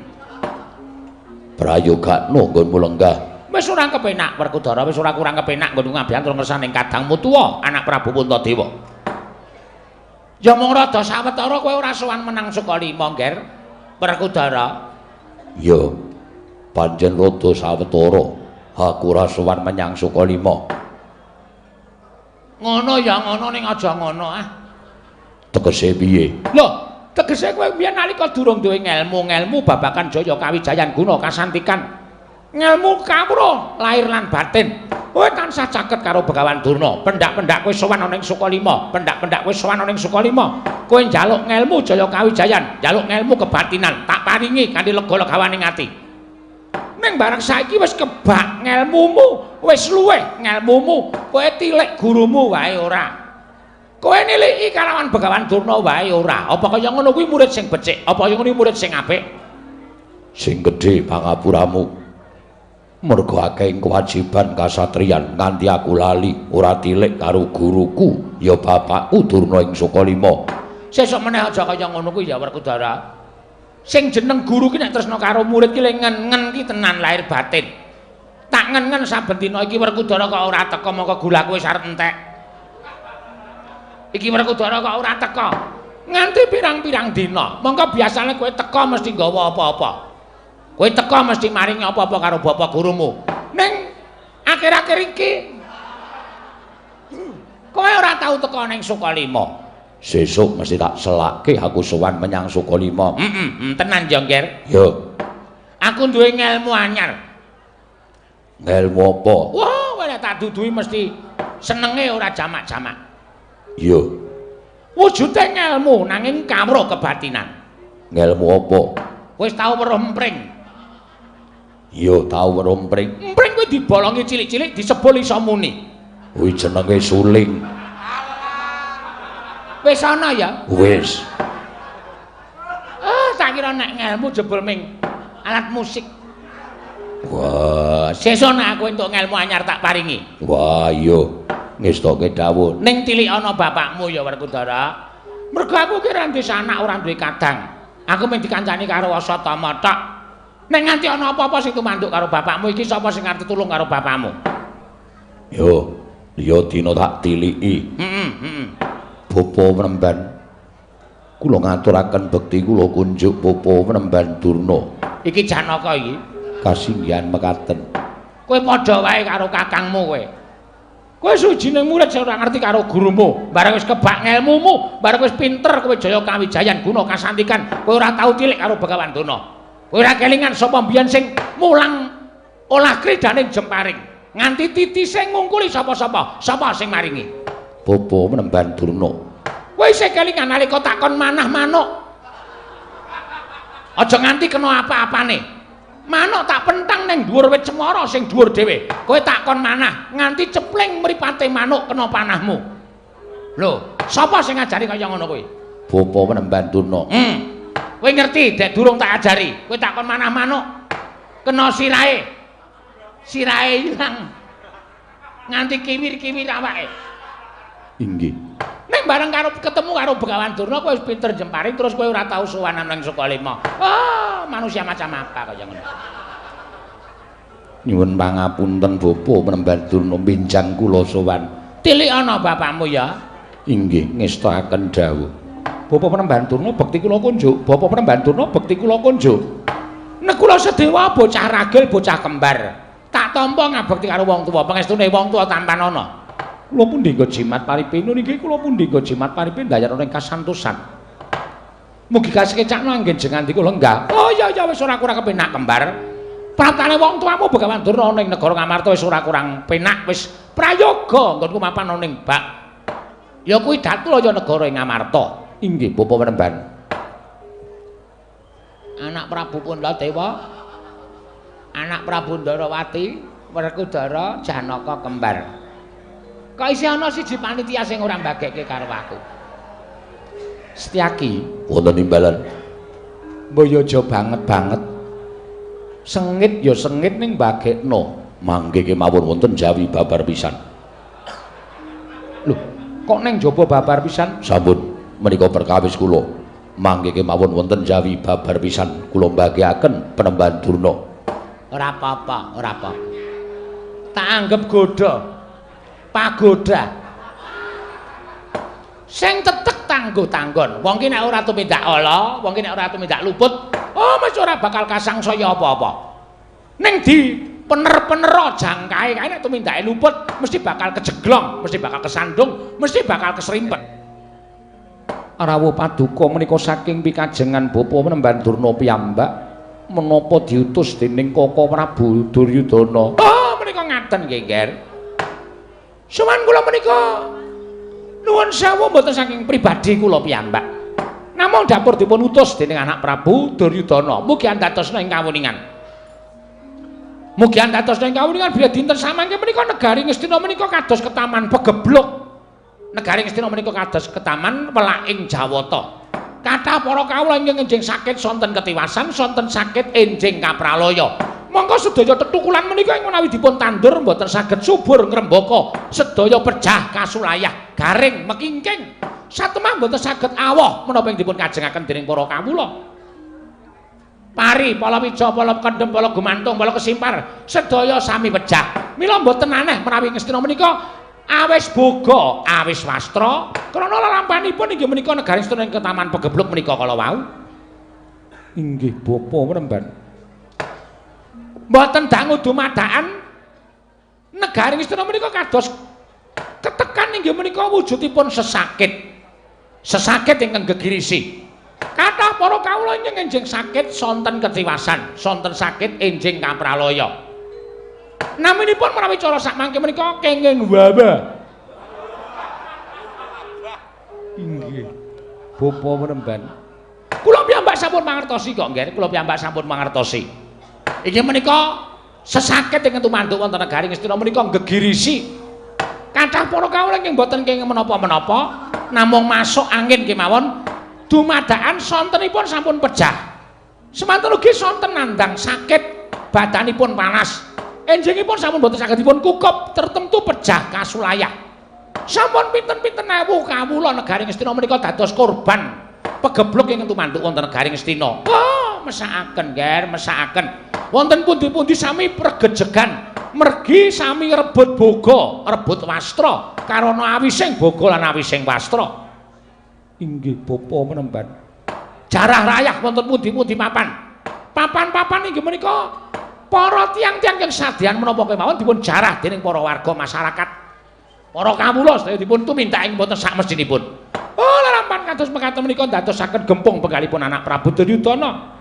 Speaker 1: Prayogakno nggonmu lenggah.
Speaker 3: Wis ora kepenak Werkudara, wis ora kurang kepenak nggonku ngabiyantara ngersane kadangmu tuwa, anak Prabu Puntadewa. Ya mung rada sawetara kowe ora sowan menang Sukalima, Ngger. Werkudara.
Speaker 1: Ya. Pancen rada sawetara aku ora sowan menyang Sukalima.
Speaker 3: Ngono ya ngono ning aja ngono ah.
Speaker 1: Tegese piye?
Speaker 3: Lho, tegese kowe biyen nalika durung duwe ngelmu-ngelmu babagan jaya kawijayan guna kasantikan. Ngelmu kawruh lahir lan batin. Kowe tansah caket karo Begawan Durna. Pendak-pendak kowe sowan ana ing Sukalima, pendak-pendak kowe sowan ana ing Sukalima. Kowe njaluk ngelmu jaya kawijayan, njaluk ngelmu kebatinan, tak paringi kanthi lega-legawaning ati. Ning bareng saiki wis kebak ngelmumu, wis luweh ngelmumu. Kowe tilik gurumu wae ora. Kowe niliki kalawan Begawan Durna wae ora. Apa kaya ngono kuwi murid sing becik? Apa kaya ngono kuwi murid sing apik?
Speaker 1: Sing gedhe pangapuramu. Mergo akeh kewajiban kasatriyan nganti aku lali ora tilik karo guruku ya bapakku Durna ing Sukalima.
Speaker 3: Sesuk meneh aja kaya ngono kuwi ya Werkudara. Sing jeneng guru ki nek tresna karo murid ki le ngen-ngen ki tenan lahir batin. Tak ngen-ngen saben dina iki Werkudara kok ora teka mongko gulaku wis arep entek. Iki Werkudara kok ora teka. Nganti pirang-pirang dina. Mongko biasane kowe teka mesti nggawa apa-apa. Kowe teka mesti maringi apa-apa karo bapak gurumu. Ning akhir-akhir iki kowe ora tau teka ning Sukalima.
Speaker 1: Sesuk mesti tak selake aku sowan menyang Sukalima.
Speaker 3: Tenan yo, Ngger.
Speaker 1: Yo.
Speaker 3: Aku duwe ngelmu anyar.
Speaker 1: Ngelmu apa?
Speaker 3: Wah, nek tak duduhi mesti senenge ora jamak-jamak.
Speaker 1: Yo.
Speaker 3: Wujude ngelmu nanging kawruh kebatinan.
Speaker 1: Ngelmu apa?
Speaker 3: Wis tau weruh empring?
Speaker 1: Yo, tau weruh empring.
Speaker 3: Empring kuwi dibolongi cilik-cilik disebul iso muni.
Speaker 1: Kuwi jenenge suling.
Speaker 3: Wis ana ya?
Speaker 1: Wis.
Speaker 3: Ah, tak kira nek ngelmu jebul ming alat musik.
Speaker 1: Wah,
Speaker 3: sesuk nek aku entuk ngelmu anyar tak paringi.
Speaker 1: Wah, iya. Ngestoke dawuh.
Speaker 3: Ning tilik ana bapakmu ya Werkudara. Mergo aku ki ora duwe sanak, ora duwe kadang. Aku mung dikancani karo Asatama tok. Nek nganti ana apa-apa sing tumanduk karo bapakmu iki sapa sing arep tulung karo bapakmu?
Speaker 1: Yo, liya dina tak tiliki.
Speaker 3: Heeh,
Speaker 1: Bapa Penemban, kula ngaturaken bekti kula kunjuk Bapa Penemban Durna.
Speaker 3: Iki Janaka iki.
Speaker 1: Kasinggihan mekaten.
Speaker 3: Kowe padha wae karo kakangmu kowe. Kowe suwijining murid sing ora ngerti karo gurumu. Bareng wis kebak ngelmumu, bareng wis pinter kowe jaya kawijayan guna kasantikan, kowe ora tau tilik karo Begawan Durna. Kowe ora kelingan sapa mbiyen sing mulang olah kridhaning jemparing. Nganti titise ngungkuli sapa-sapa, sapa sing maringi?
Speaker 1: Bapa Penemban Durna.
Speaker 3: Kowe isih kelingan nalika takon manah manuk. Aja nganti kena apa-apane. Manuk tak pentang ning dhuwur wit cemara sing dhuwur dhewe. Kowe takon manah nganti cepling mripate manuk kena panahmu. Lho, sapa sing ngajari kaya ngono kuwi?
Speaker 1: Bapa Penemban Durna.
Speaker 3: Kowe ngerti dek durung tak ajari. Kowe takon manah manuk kena sirahe. Sirahe ilang. Nganti kiwir-kiwir awake.
Speaker 1: Inggih.
Speaker 3: Ning bareng karo ketemu karo Begawan Durna kowe wis pinter jemparing terus kowe ora tau sowan nang Sukalima. Ah, manusia macam apa kaya ngono.
Speaker 1: Nyuwun pangapunten Bapa Penemban Durna benjang kula sowan.
Speaker 3: Tilik ana bapakmu ya.
Speaker 1: Inggih, ngestakaken dawuh.
Speaker 2: Bapa Penemban Durna bekti kula kunjuk. Bapa Penemban Durna bekti kula kunjuk.
Speaker 3: Nekula Sedewa bocah ragil bocah kembar. Tak tampa ngabekti karo wong tuwa, pangestune wong tuwa tampan ana.
Speaker 2: Kula pundi nggo jimat paripin niki kula pundi nggo jimat paripin ndayana ing kasantosan.
Speaker 3: Mugi kasekecakno anggen jengan kula lenggah. Oh iya iya wis ora kurang kepenak kembar. Pratane wong tuamu Begawan Durna ning negara Ngamarta wis ora kurang penak, wis prayoga nggonku mapan ana ning bak. Ya kuwi Datulaya negara ing Ngamarta.
Speaker 2: Inggih Bapa Penemban.
Speaker 3: Anak Prabu Puntadewa, anak Prabu Ndarawati, Werkudara, Janaka kembar. Kok isih ana siji panitia sing ora mbagekke karo aku.
Speaker 2: Setyaki
Speaker 1: wonten imbalan.
Speaker 2: Mbaya aja banget-banget. Sengit ya sengit ning mbagekno.
Speaker 1: Mangke kemawon wonten Jawi babar pisan.
Speaker 2: Lho, kok ning jaba babar pisan?
Speaker 1: Sampun menika perkawis kula. Mangke kemawon wonten Jawi babar pisan kula mbageaken Penemban Durna.
Speaker 3: Ora apa-apa, ora apa. Tak anggep godha. Pagoda. Sing tetek tangguh tanggon. Wong ki nek ora tumindak ala, wong ki nek ora tumindak luput, oh mesti ora bakal kasangsaya apa-apa. Ning di pener-penera jangkae kae nek tumindake luput mesti bakal kejeglong, mesti bakal kesandung, mesti bakal kesrimpet.
Speaker 2: Rawuh paduka menika saking pikajengan Bapa Penemban Durna piyambak menapa diutus dening Koko Prabu Duryudana.
Speaker 3: Oh, menika ngaten nggih, Ngger. Sowan kula menika nuwun sewu mboten saking pribadi kula piyambak. Namung dapur dipun utus dening anak Prabu Duryudana. Mugi andhatosna ing kawuningan. Mugi dados ing kawuningan bilih dinten samangke menika negari Ngastina menika kados ketaman pegebluk. Negari Ngastina menika kados ketaman welaking Jawata. Kathah para kawula ingkang enjing sakit sonten ketiwasan, sonten sakit enjing kapralaya. Monggo sedaya tetukulan menika ing menawi dipun tandur mboten saged subur ngrembaka, sedaya pejah kasulayah, garing mekingking. Satemah mboten saged awoh menapa ing dipun kajengaken dening para kawula. Pari, palawija, pala kendhem, pala gumantung, pala kesimpar, sedaya sami pejah. Mila mboten aneh menawi Ngastina menika awis boga, awis wastra, krana lelampanipun inggih menika negari Ngastina ing ketaman pegebluk menika kala wau.
Speaker 2: Inggih bapa Mremban.
Speaker 3: Mboten dangu dumadakan negari Ngastina menika kados ketekan inggih menika wujudipun sesakit. Sesakit ingkang gegirisi. Kathah para kawula ingkang enjing sakit sonten ketiwasan, sonten sakit enjing kapralaya. Naminipun menawi cara sakmangke menika kenging wabah.
Speaker 2: Inggih. Bapa Mremban.
Speaker 3: Kula piyambak sampun mangertosi kok, nggih. Kula piyambak sampun mangertosi. Inggih menika sesakit ingkang tumanduk wonten negari Ngastina menika gegirisi. Kathah para kawula ingkang boten kenging menapa-menapa, namung masuk angin kemawon dumadakan sontenipun sampun pejah. Semanten ugi sonten nandhang sakit, badanipun panas. Enjingipun sampun boten saged dipun kukup, tertentu pejah kasulayah. Sampun pinten-pinten ewu kawula negari Ngastina menika dados korban pegebluk ingkang tumanduk wonten negari Ngastina. Oh, mesakaken, Nger, mesakaken. Wonten pundi-pundi sami pregejegan, mergi sami rebut boga, rebut wastra, karana awising boga lan awising wastra.
Speaker 2: Inggih bapa Mremban.
Speaker 3: Jarah rayah wonten pundi-pundi papan. Papan-papan inggih menika para tiyang-tiyang ingkang sadean menapa kemawon dipun jarah dening para warga masyarakat. Para kawula sedaya dipun tumindak ing wonten sakmestinipun. Oh, lelampan kados mekaten menika ndadosaken gempung penggalipun anak Prabu Duryudana.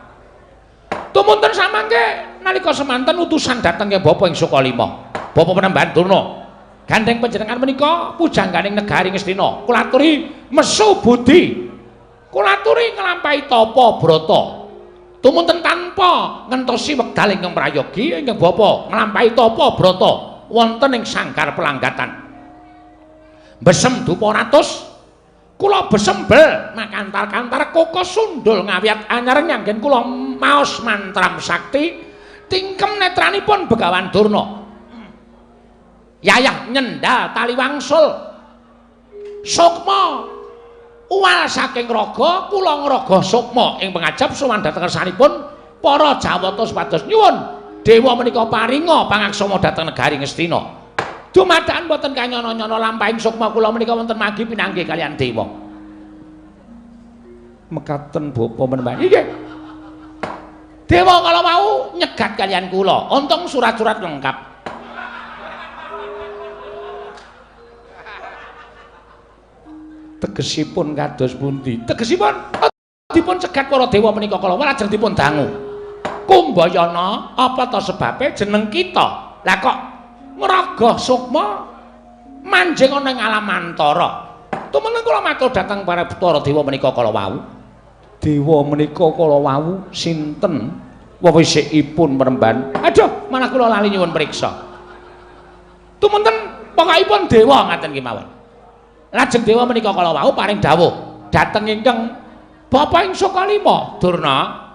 Speaker 3: Tumunten samangke nalika semanten utusan dhateng ke Bapa ing Sukalima. Bapa Panembahan Durna. Gandeng panjenengan menika pujangganing negari Ngastina. Kula aturi mesu budi. Kula aturi nglampahi tapa brata. Tumunten tanpa ngentosi wekdal ingkang prayogi ingkang bapa nglampahi tapa brata wonten ing sanggar pelanggatan. Besem dupa ratus kula besembel makantar-kantar koko sundul ngawiyat anyar nyanggen kula maos mantram sakti tingkem netranipun Begawan Durna. Yayah nyendal tali wangsul sukma uwal saking raga kula ngraga sukma ing pangajap sowan dhateng kersanipun para Jawata supados nyuwun dewa menika paringa pangaksama dhateng negari Ngastina. Dumadakan boten kanyana-nyana lampahing sukma kula menika wonten manggi pinanggih kaliyan dewa.
Speaker 2: Mekaten bapa Mremban.
Speaker 3: Inggih. Dewa kala wau nyegat kaliyan kula, untung surat-surat lengkap.
Speaker 2: Tegesipun kados pundi?
Speaker 3: Tegesipun dipun cegat para dewa menika kala lajeng dipun dangu. Kumbayana, apa ta sebabe jeneng kita? Lah kok ngraga sukma manjing ana ing alam antara. Tumunten kula matur dhateng para dewa menika kala wau.
Speaker 2: Dewa menika kala wau sinten wewisikipun Mremban?
Speaker 3: Aduh, malah kula lali nyuwun priksa. Tumunten pokokipun dewa ngaten kemawon. Lajeng dewa menika kala wau paring dawuh dhateng ingkang Bapa ing Sukalima, Durna.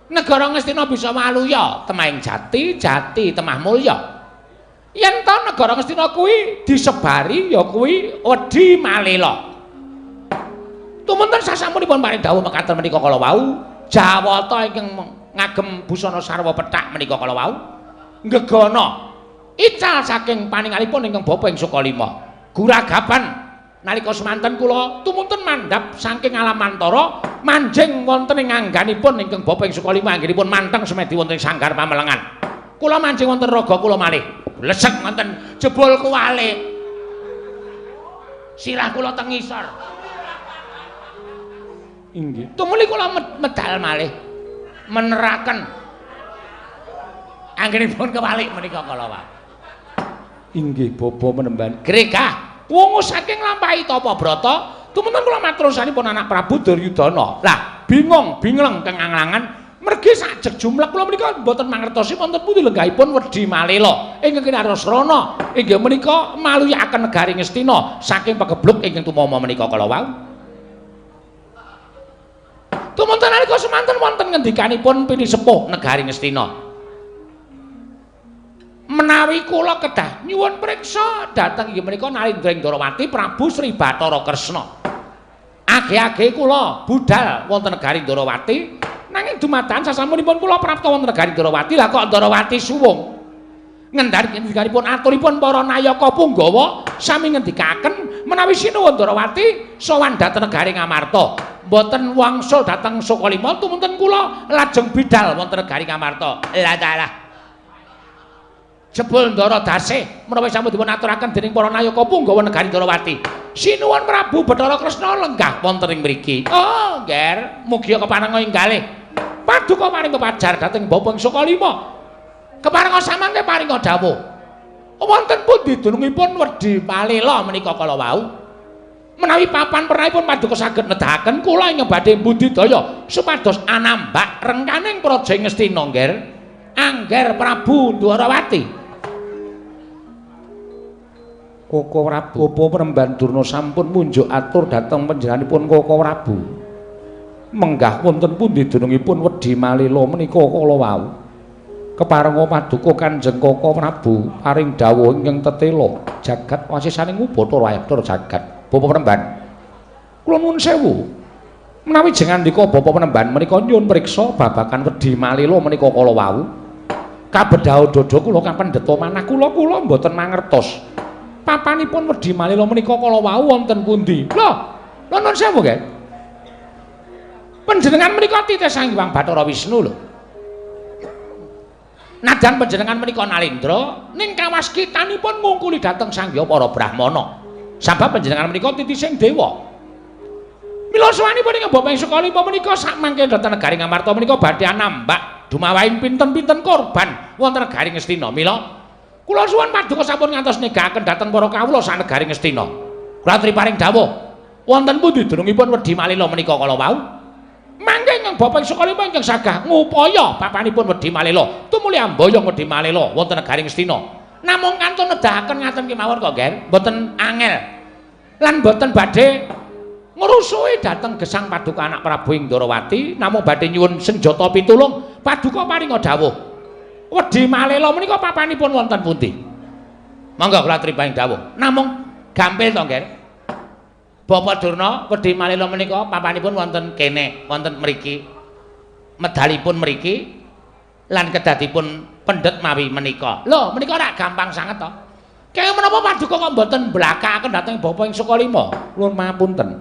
Speaker 3: Negara Ngastina bisa waluya temahing jati, jati temah mulya. Yen ta negara Ngastina kuwi disebari ya kuwi wedi malela. Tumunten sasampunipun paring dawuh mekaten menika kala wau, Jawata ingkang ngagem busana sarwa pethak menika kala wau nggegana ical saking paningalipun ingkang Bapa ing Sukalima. Guragapan nalika semanten kula tumunten mandhap saking alam antara manjing wonten ing angganipun ingkang Bapa ing Sukalima anggenipun manteng semedi wonten ing sanggar pamelengan. Kula manjing wonten raga kula malih. Blesek wonten jebul kuwalik. Sirah kula teng ngisor.
Speaker 2: Inggih.
Speaker 3: Tumuli kula medal malih meneraken anggenipun kewalik menika kala wau.
Speaker 2: Inggih bapa Panembahan.
Speaker 3: Gregah wungu saking lampahi tapa brata, tumunten kula matur sanipun anak Prabu Duryudana. Lah bingung bingleng kenganglangan Mergi sajeg jumlek kula menika mboten mangertosi wonten pundi lenggahipun Wedhi Malela ingkang kinarasrana inggih menika maluyaken negari Ngastina saking pegebluk ingkang tumama menika kala wau. Tumunten nalika semanten wonten ngendikanipun pinisepuh negari Ngastina. Menawi kula kedah nyuwun priksa dhateng inggih menika Nalindra ing Ndrawati Prabu Sri Bathara Kresna. Age-age kula budal wonten negari Ndrawati nanging dumadakan sasampunipun kula prapta wonten negari Ndrawati lah kok Ndrawati suwung. Ngendar ngendikanipun aturipun para nayaka punggawa sami ngendikaken menawi sinuwun Ndrawati sowan dhateng negari Ngamarta. Mboten wangsul dhateng Sukalima tumunten kula lajeng bidal wonten negari Ngamarta. Lah dalah. Jebul Ndara Dasih menawi sampun dipun aturaken dening para nayaka punggawa negari Ndrawati. Sinuwun Prabu Bathara Kresna lenggah wonten ing mriki. Oh, Ngger, mugi keparenga ing galih. Paduka paring pepajar dhateng Bapa ing Sukalima. Keparenga samangke paringa dawuh. Wonten pundi dunungipun Wedhi Malela menika kala wau? Menawi papan pernahipun paduka saged nedahaken kula ingkang badhe budidaya supados anambak rengkaning praja Ngastina, Ngger. Angger Prabu Ndwarawati.
Speaker 2: Koko Prabu Bapa Penemban Durna sampun munjuk atur dhateng panjenenganipun Koko Prabu. Menggah wonten pundi dunungipun Wedhi Malela menika kala wau. Keparenga paduka Kanjeng Koko Prabu paring dawuh ingkang tetela jagat wasisaning Bathara Ayabdara jagat. Bapa Penemban, kula nuwun sewu. Menawi jengandika Bapa Penemban menika nyuwun priksa babagan Wedhi Malela menika kala wau. Kabedhaho dada kula kapendheta manah kula kula mboten mangertos. Papanipun Wedhi Malela menika kala wau wonten pundi?
Speaker 3: Lho, lho nuwun sewu nggih. Panjenengan menika titih Sang Hyang Bathara Wisnu lho. Najan panjenengan menika Nalendra ning kawaskitanipun ngungkuli dhateng Sang Hyang para Brahmana. Sabab panjenengan menika titising dewa. Mila sawanipun ing Bapa ing Sukalima menika sakmangke dhateng negari Ngamarta menika badhe anambak dumawaing pinten-pinten korban wonten negari Ngastina. Mila kula suwun paduka sampun ngantos negaken dhateng para kawula sak negari Ngastina. Kula aturi paring dawuh wonten pundi dunungipun Wedhi Malela menika kala wau? Mangke ingkang Bapa ing Sukalima ingkang sagah ngupaya papanipun Wedhi Malela tumuli amboyong Wedhi Malela wonten negari Ngastina. Namung kantun nedahaken ngaten kemawon kok, Ngger, mboten angel. Lan mboten badhe ngrusuhi dhateng gesang paduka anak Prabu ing Ndrawati, namung badhe nyuwun senjata pitulung paduka paringa dawuh. Wedhi Malela menika papanipun wonten pundi? Monggo kula aturi paring dawuh. Namung gampil to, Ngger. Bapak Durna, Wedhi Malela menika papanipun wonten kene, wonten mriki. Medalipun mriki lan kedadipun pendhet mawi menika. Lho, menika ora gampang sanget to. Kaya menapa paduka kok mboten mblakakaken dhateng Bapa ing Sukalima?
Speaker 2: Nuwun pangapunten.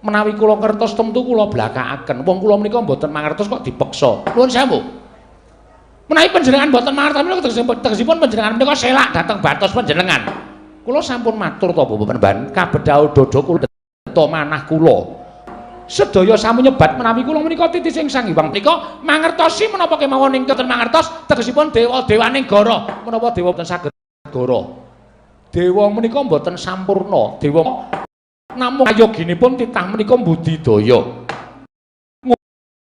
Speaker 2: Menawi kula ngertos tentu kula blakakaken. Wong kula menika mboten mangertos kok dipeksa.
Speaker 3: Nuwun sewu. Menawi panjenengan mboten mangertos menika tegesipun panjenengan menika selak dhateng batos panjenengan.
Speaker 2: Kula sampun matur to Bapak Penemban, kabedhaho dada kula deta manah kula. Sedaya sampun nyebat menawi kula menika titising Sang Hyang
Speaker 3: menika mangertosi menapa kemawon ingkang mangertos tegesipun dewa-dewaning gara.
Speaker 2: Menapa dewa mboten saged gara? Dewa menika mboten sampurna. Dewa namung ayoginipun titah menika budidaya.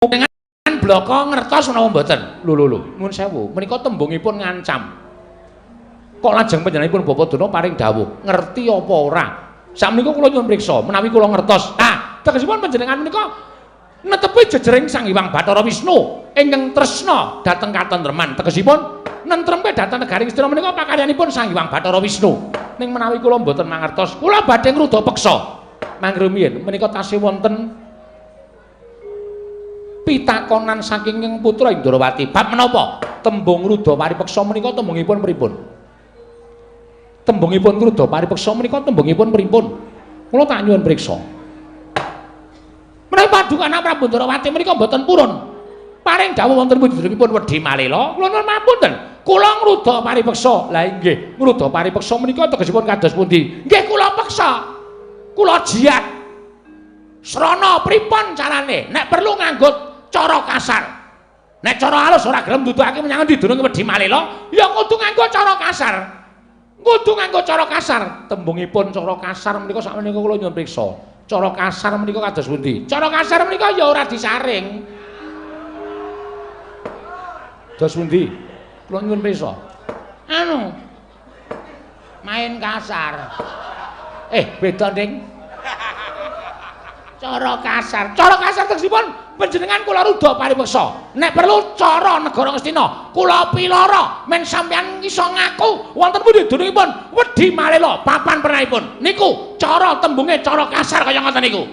Speaker 3: Dengan blaka ngertos menapa mboten?
Speaker 2: Lho lho lho, nuwun sewu, menika tembungipun ngancam. Kok lajeng panjenenganipun Bapak Durna paring dawuh, ngerti apa ora? Sakmenika kula nyuwun priksa, menawi kula ngertos.
Speaker 3: Ah, tegesipun panjenengan menika netepi jejering Sang Hyang Bathara Wisnu ingkang tresna dhateng katentreman. Tegesipun nentremke dhateng negari Ngastina menika pakaryanipun Sang Hyang Bathara Wisnu.
Speaker 2: Ning menawi kula mboten mangertos,
Speaker 3: kula badhe ngruda peksa.
Speaker 2: Mangrumiyin menika tasih wonten pitakonan saking ing putra Indrawati.
Speaker 3: Bab menapa?
Speaker 2: Tembung ngruda paripeksa menika tembungipun pripun? Tembungipun ngruda paripeksa menika tembungipun pripun? Kula tak nyuwun priksa.
Speaker 3: Menawi paduka anak Prabu Ndrawati menika mboten purun. Paring dawuh wonten pundhutipun Wedhi Malela, kula nuwun pangapunten. Kula ngruda paripeksa.
Speaker 2: Lah inggih, ngruda paripeksa menika tegesipun kados pundi?
Speaker 3: Nggih kula peksa. Kula jiat. Srana pripun carane? Nek perlu nganggo cara kasar. Nek cara halus ora gelem nduduhake menyang endi dununge Wedhi Malela, ya kudu nganggo cara kasar. Kudu nganggo cara kasar.
Speaker 2: Tembungipun cara kasar menika sakmenika kula nyuwun priksa. Cara kasar menika kados pundi?
Speaker 3: Cara kasar menika ya ora disaring.
Speaker 2: Dos pundi? Kula nyuwun pirsa.
Speaker 3: Anu. Main kasar.
Speaker 2: Beda, Ding.
Speaker 3: Cara kasar. Cara kasar tegesipun panjenengan kula rudha paripeksa. Nek perlu cara negara Ngastina, kula pilara men sampeyan iso ngaku wonten pundi dunungipun Wedi Malela papan pernahipun. Niku cara tembunge cara kasar kaya ngoten niku.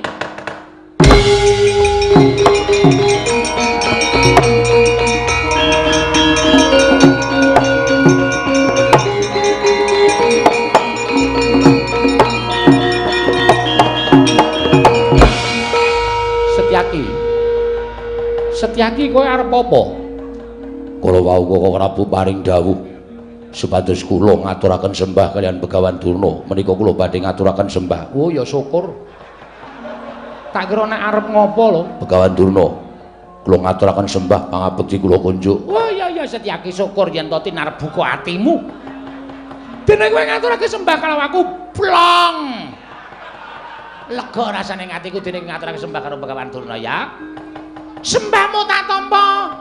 Speaker 2: Setyaki. Setyaki kowe arep apa?
Speaker 1: Kala wau Koko Prabu paring dawuh supados kula ngaturaken sembah kaliyan Begawan Durna. Menika kula badhe ngaturaken sembah.
Speaker 2: Oh ya syukur. Tak kira nek arep ngopo lho.
Speaker 1: Begawan Durna, kula ngaturaken sembah pangabekti kula kunjuk.
Speaker 3: Oh iya iya Setyaki, syukur yen to tinarep buka atimu. Dene kowe ngaturake sembah karo aku plong. Lega rasane atiku dene ngaturake sembah karo Begawan Durna ya. Sembahmu tak tampa.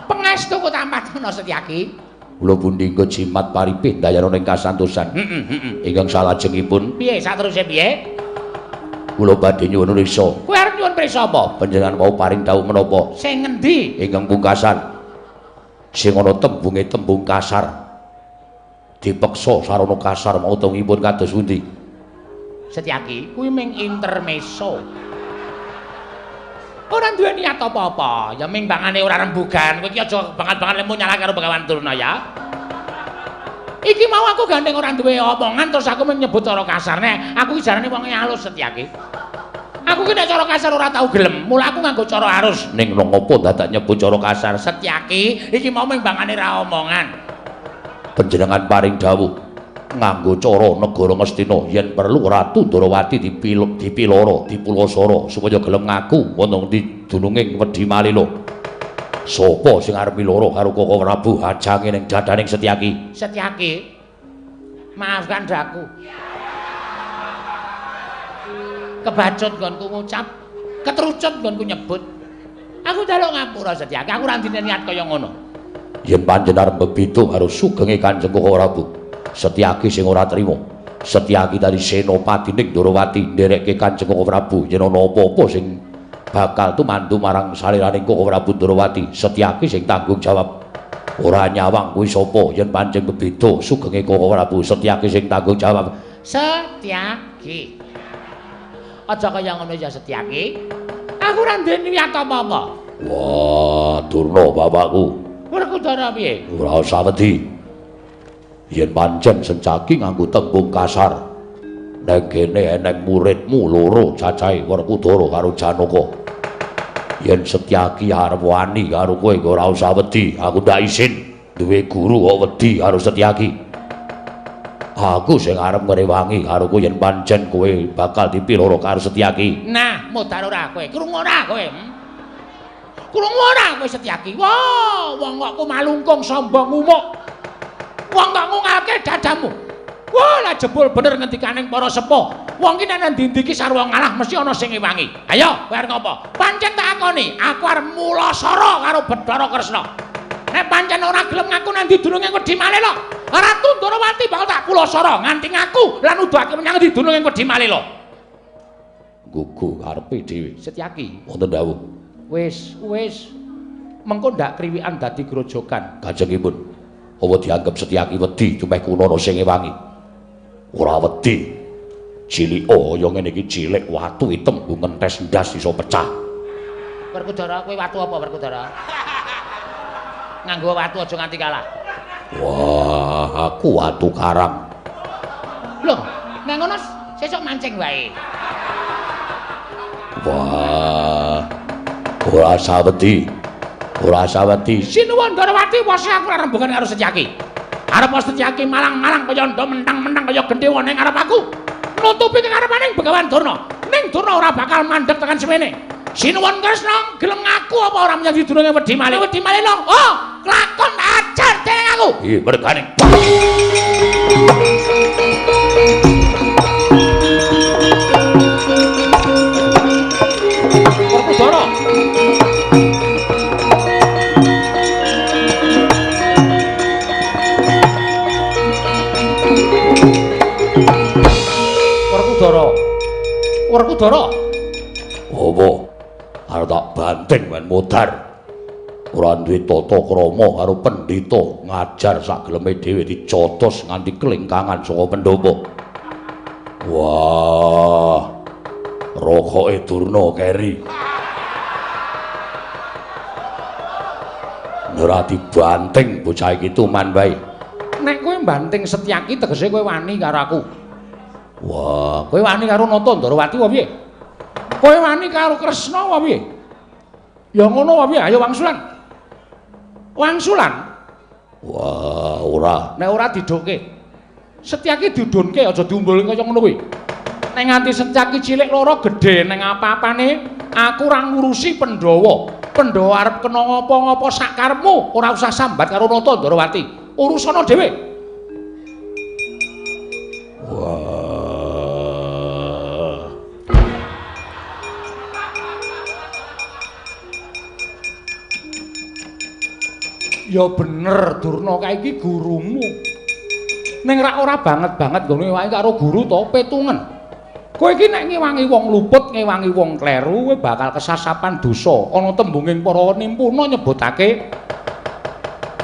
Speaker 3: Pangestuku tampatana Setyaki.
Speaker 1: Kula pundi engko jimat paripih ndayana ing kasantosan. Ingkang salajengipun
Speaker 3: piye sateruse piye?
Speaker 1: Kula badhe nyuwun prisa.
Speaker 3: Kowe arep nyuwun prisa apa?
Speaker 1: Panjenengan mau paring dawuh menapa?
Speaker 3: Sing ngendi?
Speaker 1: Ingkang pungkasan. Sing ana tembunge tembung kasar. Dipeksa sarana kasar mau tengipun kados pundi?
Speaker 3: Setyaki, kuwi ming intermezzo. Ora duwe niat apa-apa, ya ming bangane ora rembugan. Kowe iki aja banget-banget lemu nyalahke karo Begawan Durna ya. Iki mau aku gandeng ora duwe omongan terus aku ming nyebut cara kasar. Nek aku iki jarane wonge alus Setyaki. Aku ki nek cara kasar ora tau gelem, mula aku nganggo cara halus.
Speaker 1: Ning lho ngopo dadak nyebut cara kasar?
Speaker 3: Setyaki, iki mau ming bangane ra omongan.
Speaker 1: Panjenengan paring dawuh nganggo cara negara Ngastina yen perlu Ratu Ndorowati dipiloro, dipulasara supaya gelem ngaku wonten di dununging Wedi Malila. Sapa sing arep miloro karo Koko Prabu hajange ning dadaning Setyaki?
Speaker 3: Setyaki, maafkan daku. Kebacut nggonku ngucap, ketrucut nggonku nyebut. Aku njaluk ngapura Setyaki, aku ora ndine niat kaya ngono.
Speaker 1: Yen panjenengan arep bebeda karo sugenge Kanjeng Koko Prabu, Setyaki sing ora trima. Setyaki tadi senopati ning Ndorowati nderekke Kanjeng Koko Prabu yen ana apa-apa sing bakal tumandu marang saliraning Koko Prabu Ndorowati, Setyaki sing tanggung jawab. Ora nyawang kuwi sapa yen pancen bebeda sugenge Koko Prabu, Setyaki sing tanggung jawab.
Speaker 3: Setyaki. Aja kaya ngono ya Setyaki. Aku ora duwe niat apa-apa.
Speaker 1: Wah, Durna bapakku.
Speaker 3: Werkudara piye?
Speaker 1: Ora usah wedi. Yen pancen Setyaki nganggo tembung kasar, neng kene eneng muridmu loro cacahe Werkudara karo Janaka. Yen Setyaki arep wani karo kowe ora usah wedi, aku ndak isin duwe guru kok wedi karo Setyaki. Aku sing arep ngrewangi karo kowe yen pancen kowe bakal dipiloro karo Setyaki.
Speaker 3: Nah, modar ora kowe, krungu ora kowe? Krungu ora kowe Setyaki? Wah, wong kok malungkung sombong umuk. Wong kok ngungalke dadamu. Wah, lah jebul bener ngendikaning para sepuh. Wong ki nek nang ndi-ndi ki sarwa ngalah mesti ana sing ngewangi. Ayo, kowe arep ngopo? Pancen tak akoni, aku arep mulasara karo Bathara Kresna. Nek pancen ora gelem ngaku nang ndi dununge Wedi Malela, Ratu Ndorowati bakal tak pulasara nganti ngaku lan nuduhake menyang ndi dununge Wedi Malela.
Speaker 1: Gugu karepe dhewe.
Speaker 2: Setyaki,
Speaker 1: wonten dawuh.
Speaker 2: Wis, wis. Mengko ndak kriwikan dadi grojogan.
Speaker 1: Kanjengipun. Apa dianggep Setyaki wedi tumeh kunono sing ngewangi? Ora wedi. Cilik kaya ngene iki cilik watu item nggo ngentes ndas iso pecah.
Speaker 3: Werkudara kowe watu apa Werkudara? Nganggo watu aja nganti kalah.
Speaker 1: Wah, aku watu karang.
Speaker 3: Loh, nek ngono sesuk mancing wae.
Speaker 1: Wah. Ora usah wedi. Ora usah wedi.
Speaker 3: Sinuwun Ndorowati wose aku ora rembugan karo Setyaki. Arep Setyaki malang-malang kaya ndha mentang-mentang kaya gendhewa ning arep aku. Nutupi kekarepaning Begawan Durna. Ning Durna ora bakal mandeg tekan semene. Sinuwun Kresna gelem ngaku apa ora menyang dununge Wedi Malih. Wedi Malih. Oh, lakon ajar dening aku.
Speaker 1: Ih, mergane.
Speaker 2: Werkudara.
Speaker 3: Werkudara. Werkudara.
Speaker 1: Apa? Arep tak banting men modar. Ora duwe tata krama karo pendhita ngajar sak geleme dhewe dicotos nganti kelingkangan saka pendopo. Wah. Rokoke Durna keri. Ora dibanting bocah iki tuman wae.
Speaker 3: Nek kowe mbanting Setyaki tegese kowe wani karo aku.
Speaker 1: Wah,
Speaker 3: kowe wani karo Nata Ndorowati apa piye? Kowe wani karo Kresna apa piye? Ya ngono apa piye? Ayo wangsulan. Wangsulan.
Speaker 1: Wah, ora.
Speaker 3: Nek ora didokke. Setyaki didunke aja diumbulke kaya ngono kuwi. Nek nganti Setyaki cilik loro gedhe ning apa-apane, aku ora ngurusi Pandhawa. Pandhawa arep kena ngapa-ngapa sak karepmu, ora usah sambat karo Nata Ndorowati. Urusana dhewe.
Speaker 1: Wah.
Speaker 3: Ya bener Durna kae iki gurumu. Ning rak ora banget-banget nggone wae karo guru to petungen. Kowe iki nek ngewangi wong luput, ngewangi wong kleru, kowe bakal kesasapan dosa. Ana tembunging para nimpuna nyebutake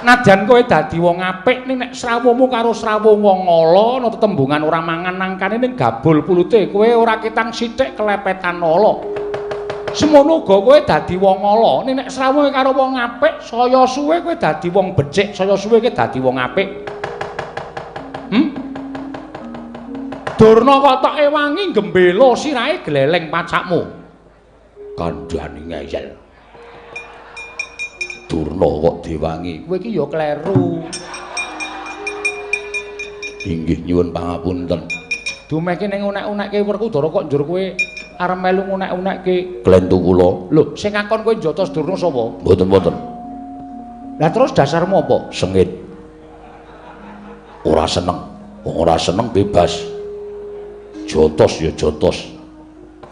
Speaker 3: nadyan kowe dadi wong apik ning nek srawuhmu karo srawuh wong ala ana tetembungan ora mangan nangkane ning gabul pulute kowe ora ketang sithik kelepetan ala. Semono uga kowe dadi wong ala ning nek srawuhe karo wong apik saya suwe kowe dadi wong becik, saya suwe kowe dadi wong apik. Durna kok tok ewangi gembela sirahe gleleng pacakmu.
Speaker 1: Kandhane ngeyel. Durna kok diwangi.
Speaker 3: Kowe iki ya kleru.
Speaker 1: Inggih nyuwun pangapunten.
Speaker 3: Dumeke ning unek-unekke Werkudara kok njur kowe arep melu ngunek-unekke
Speaker 1: klentu kula.
Speaker 3: Lho, sing ngakon kowe njotos Durna sapa?
Speaker 1: Mboten-mboten.
Speaker 3: Lah terus dasarmu apa?
Speaker 1: Sengit. Ora seneng. Wong ora seneng bebas. Jotos ya jotos.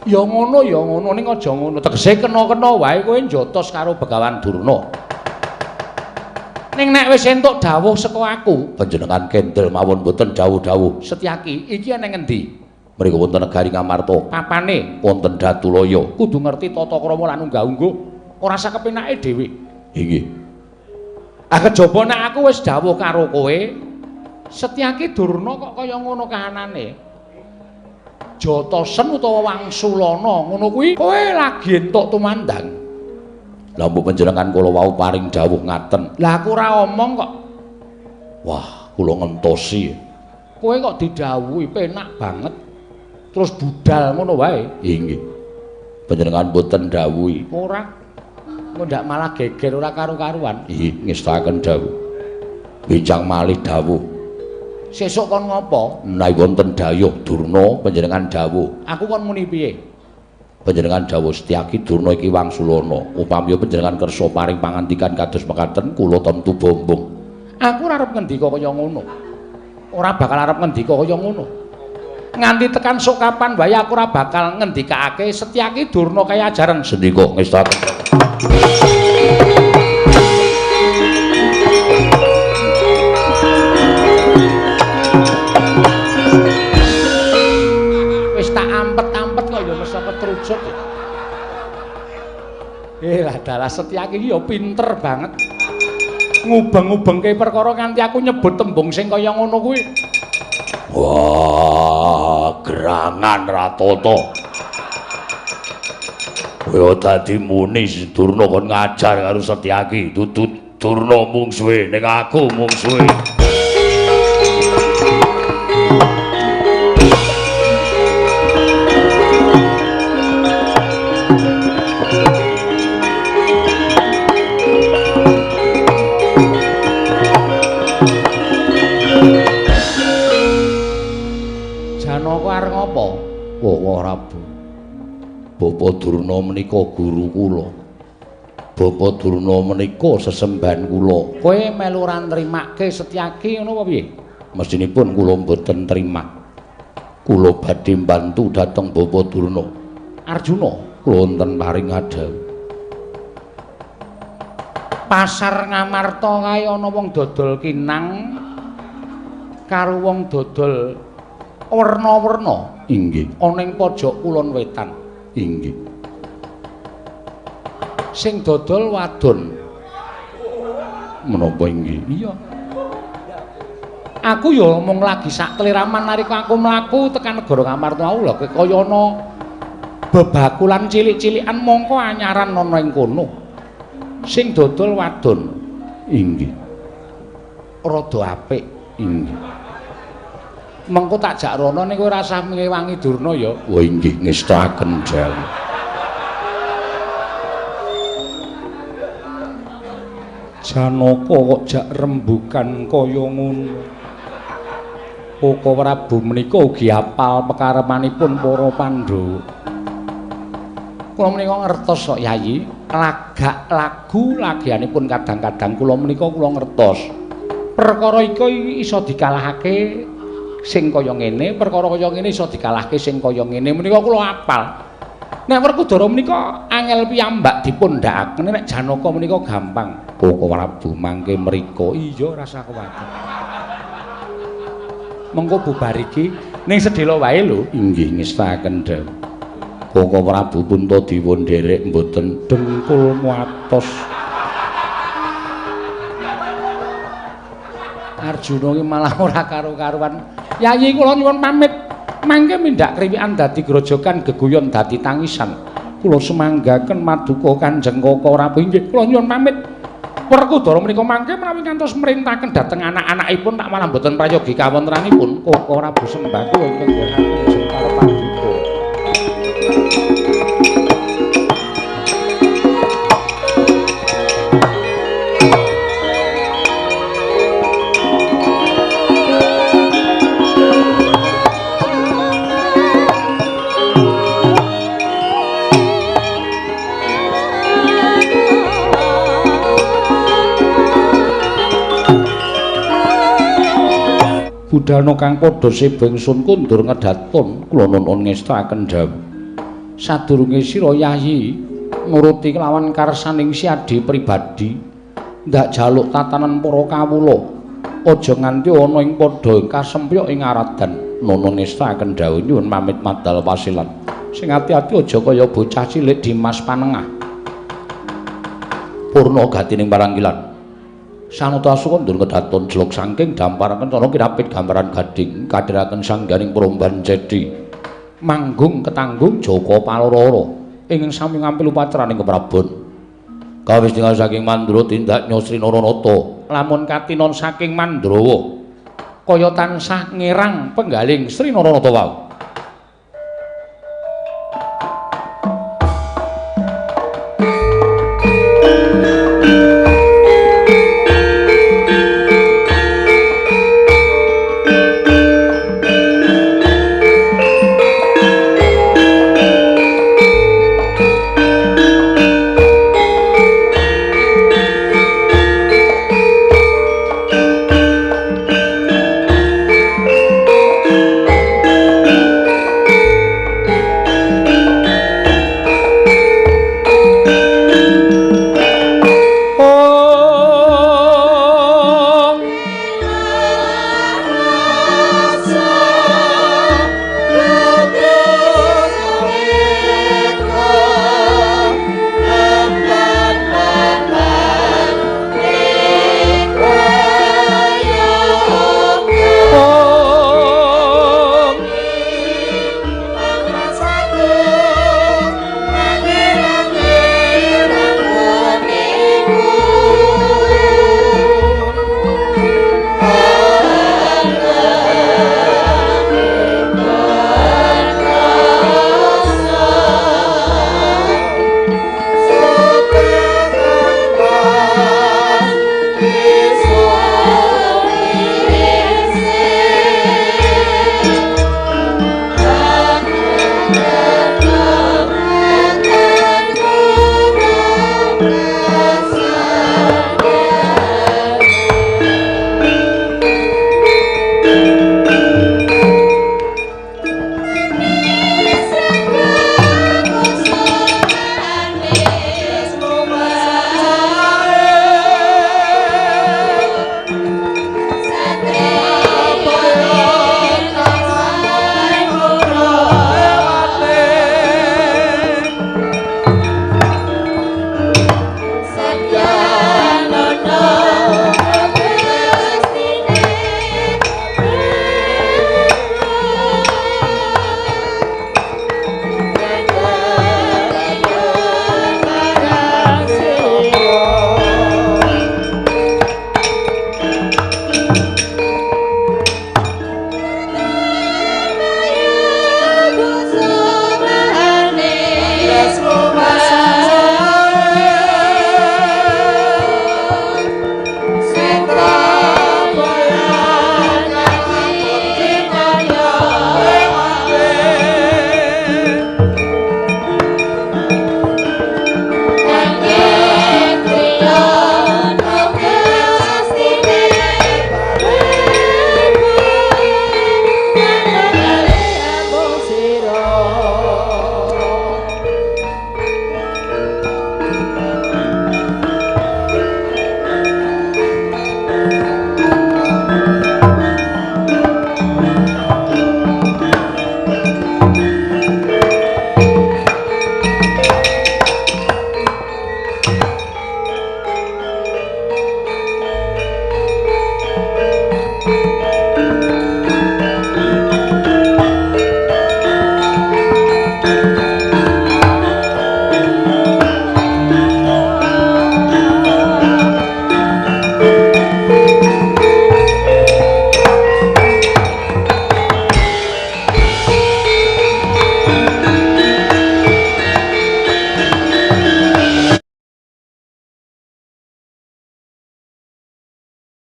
Speaker 3: Ya ngono ya ngono ning aja ngono. Tegese kena-kena wae kowe njotos karo Begawan Durna. Ning nek wis entuk dawuh saka aku,
Speaker 1: panjenengan kendel mawon mboten dawuh-dawuh.
Speaker 3: Setyaki, iki ana ngendi?
Speaker 1: Mriku wonten negari Ngamarta.
Speaker 3: Papane
Speaker 1: wonten Datulaya.
Speaker 3: Kudu ngerti tata krama lan unggah-ungguh, ora sakepenake dhewe.
Speaker 1: Inggih.
Speaker 3: Ah kejaba nek aku wis dawuh karo kowe, Setyaki Durna kok kaya ngono kahanane. Jotosen utawa wangsulana ngono kuwi kowe lagi entuk tumandang.
Speaker 1: Lah mbok panjenengan kula wau paring dawuh ngaten.
Speaker 3: Lah aku ora omong kok.
Speaker 1: Wah, kula ngentosi.
Speaker 3: Kowe kok didhawuhi penak banget. Terus budal ngono wae.
Speaker 1: Inggih. Panjenengan mboten dawuhi.
Speaker 3: Ora. Engko ndak malah geger ora karu-karuan.
Speaker 1: Inggih, ngestaken dawuh. Bincang malih dawuh.
Speaker 3: Sesuk kon ngopo?
Speaker 1: Menawi wonten dayuh Durna panjenengan dawuh.
Speaker 3: Aku kon muni piye?
Speaker 1: Panjenengan dawuh Setyaki Durna iki wangsulana. Upami panjenengan kersa paring pangandikan kados mekaten kula tentu bombong.
Speaker 3: Aku ora arep ngendika kaya ngono. Ora bakal arep ngendika kaya ngono. Nganti tekan sok kapan wae aku ora bakal ngendikake Setyaki Durna kaya ajaran
Speaker 1: sendika ngestaken.
Speaker 3: Ketrucut. Lah dalah Setyaki iki ya pinter banget. Ngubeng-ubengke perkara nganti aku nyebut tembung sing kaya ngono kuwi.
Speaker 1: Wah, gerangan Ratata. Kowe dadi muni Durna kon ngajar karo Setyaki, dudu Durna mungsuhe ning aku mungsuhe. Bapak Durna menika guru kula. Bapak Durna menika sesembahan kula.
Speaker 3: Kowe melu ora nrimake Setyaki ngono apa piye?
Speaker 1: Mestinipun kula mboten trima. Kula badhe mbantu dhateng Bapak Durna.
Speaker 3: Arjuna,
Speaker 1: kula wonten paring adhawuh.
Speaker 3: Pasar Ngamarta kae ana wong dodol kinang karo wong dodol
Speaker 2: Werna-werna.
Speaker 1: Inggih.
Speaker 2: Ana ing pojok kulon wetan.
Speaker 1: Inggih.
Speaker 2: Sing dodol wadon.
Speaker 1: Menapa inggih?
Speaker 2: Iya. Aku ya mung lagi sak kliraman nalika aku mlaku tekan negara Ngamarta mau lho kaya ana bebakulan cilik-cilikan mongko anyaran ana ing kono. Sing dodol wadon.
Speaker 1: Inggih.
Speaker 2: Rada apik.
Speaker 1: Inggih.
Speaker 2: Mengko tak jak rono ning kowe ora usah ngewangi Durna ya.
Speaker 1: Oh inggih ngestakaken dawuh.
Speaker 2: Janaka kok jak rembugan kaya ngono. Koko Prabu menika ugi apal pekaremanipun para Pandhawa. Kula menika ngertos kok Yayi, lagak lagu lagianipun kadang-kadang kula menika kula ngertos. Perkara iki iso dikalahake sing kaya ngene, perkara kaya ngene iso dikalahke sing kaya ngene menika kula apal. Nek Werkudara menika angel piyambak dipundhakaken, nek Janaka menika gampang.
Speaker 1: Koko Prabu mangke mriko.
Speaker 2: Iya, rasa kuwatir. Mengko bubar iki ning sedhela wae lho.
Speaker 1: Inggih ngestakaken dawuh. Koko Prabu Puntadewa nderek mboten dengkul muatos.
Speaker 2: Arjuna iki malah ora karo-karuan. Yayi kula nyuwun pamit. Mangke mindhak kriwikan dadi grojogan geguyon dadi tangisan. Kula semanggaken maduka Kanjeng Koko Prabu. Inggih kula nyuwun pamit. Werkudara menika mangke menawi ngantos merintaken dhateng anak-anakipun tak malah mboten prayogi kawontenanipun. Koko Prabu sembah kula ingkang nggonaken jengkar paduka.
Speaker 1: Budhana kang padha seba ingsun kundur ngedaton kula nuwun ngestakaken dawuh.
Speaker 2: Sadurunge sira Yayi nuruti kelawan karsaning siadi pribadi ndak jaluk tatanan para kawula aja nganti ana ing padha kasempyok ing aradan.
Speaker 1: Nuwun ngestakaken dawuh nyuwun pamit madal wasilan.
Speaker 2: Sing ati-ati aja kaya bocah cilik Dimas Panengah.
Speaker 1: Purna gatining parangkilan. Sanata asuka ndur kedaton jeluk saking dampar kencana kinapit gambaran gading kadhiraken sangganing promban cedi
Speaker 2: manggung ketanggung
Speaker 1: Jaka Paloro
Speaker 2: ing sami ngampil upacaraning keprabon.
Speaker 1: Kawis tinggal saking Mandra tindak Nyosri Naranata
Speaker 2: lamun katinon saking Mandrawa kaya tansah ngirang penggaling Sri Naranata wau.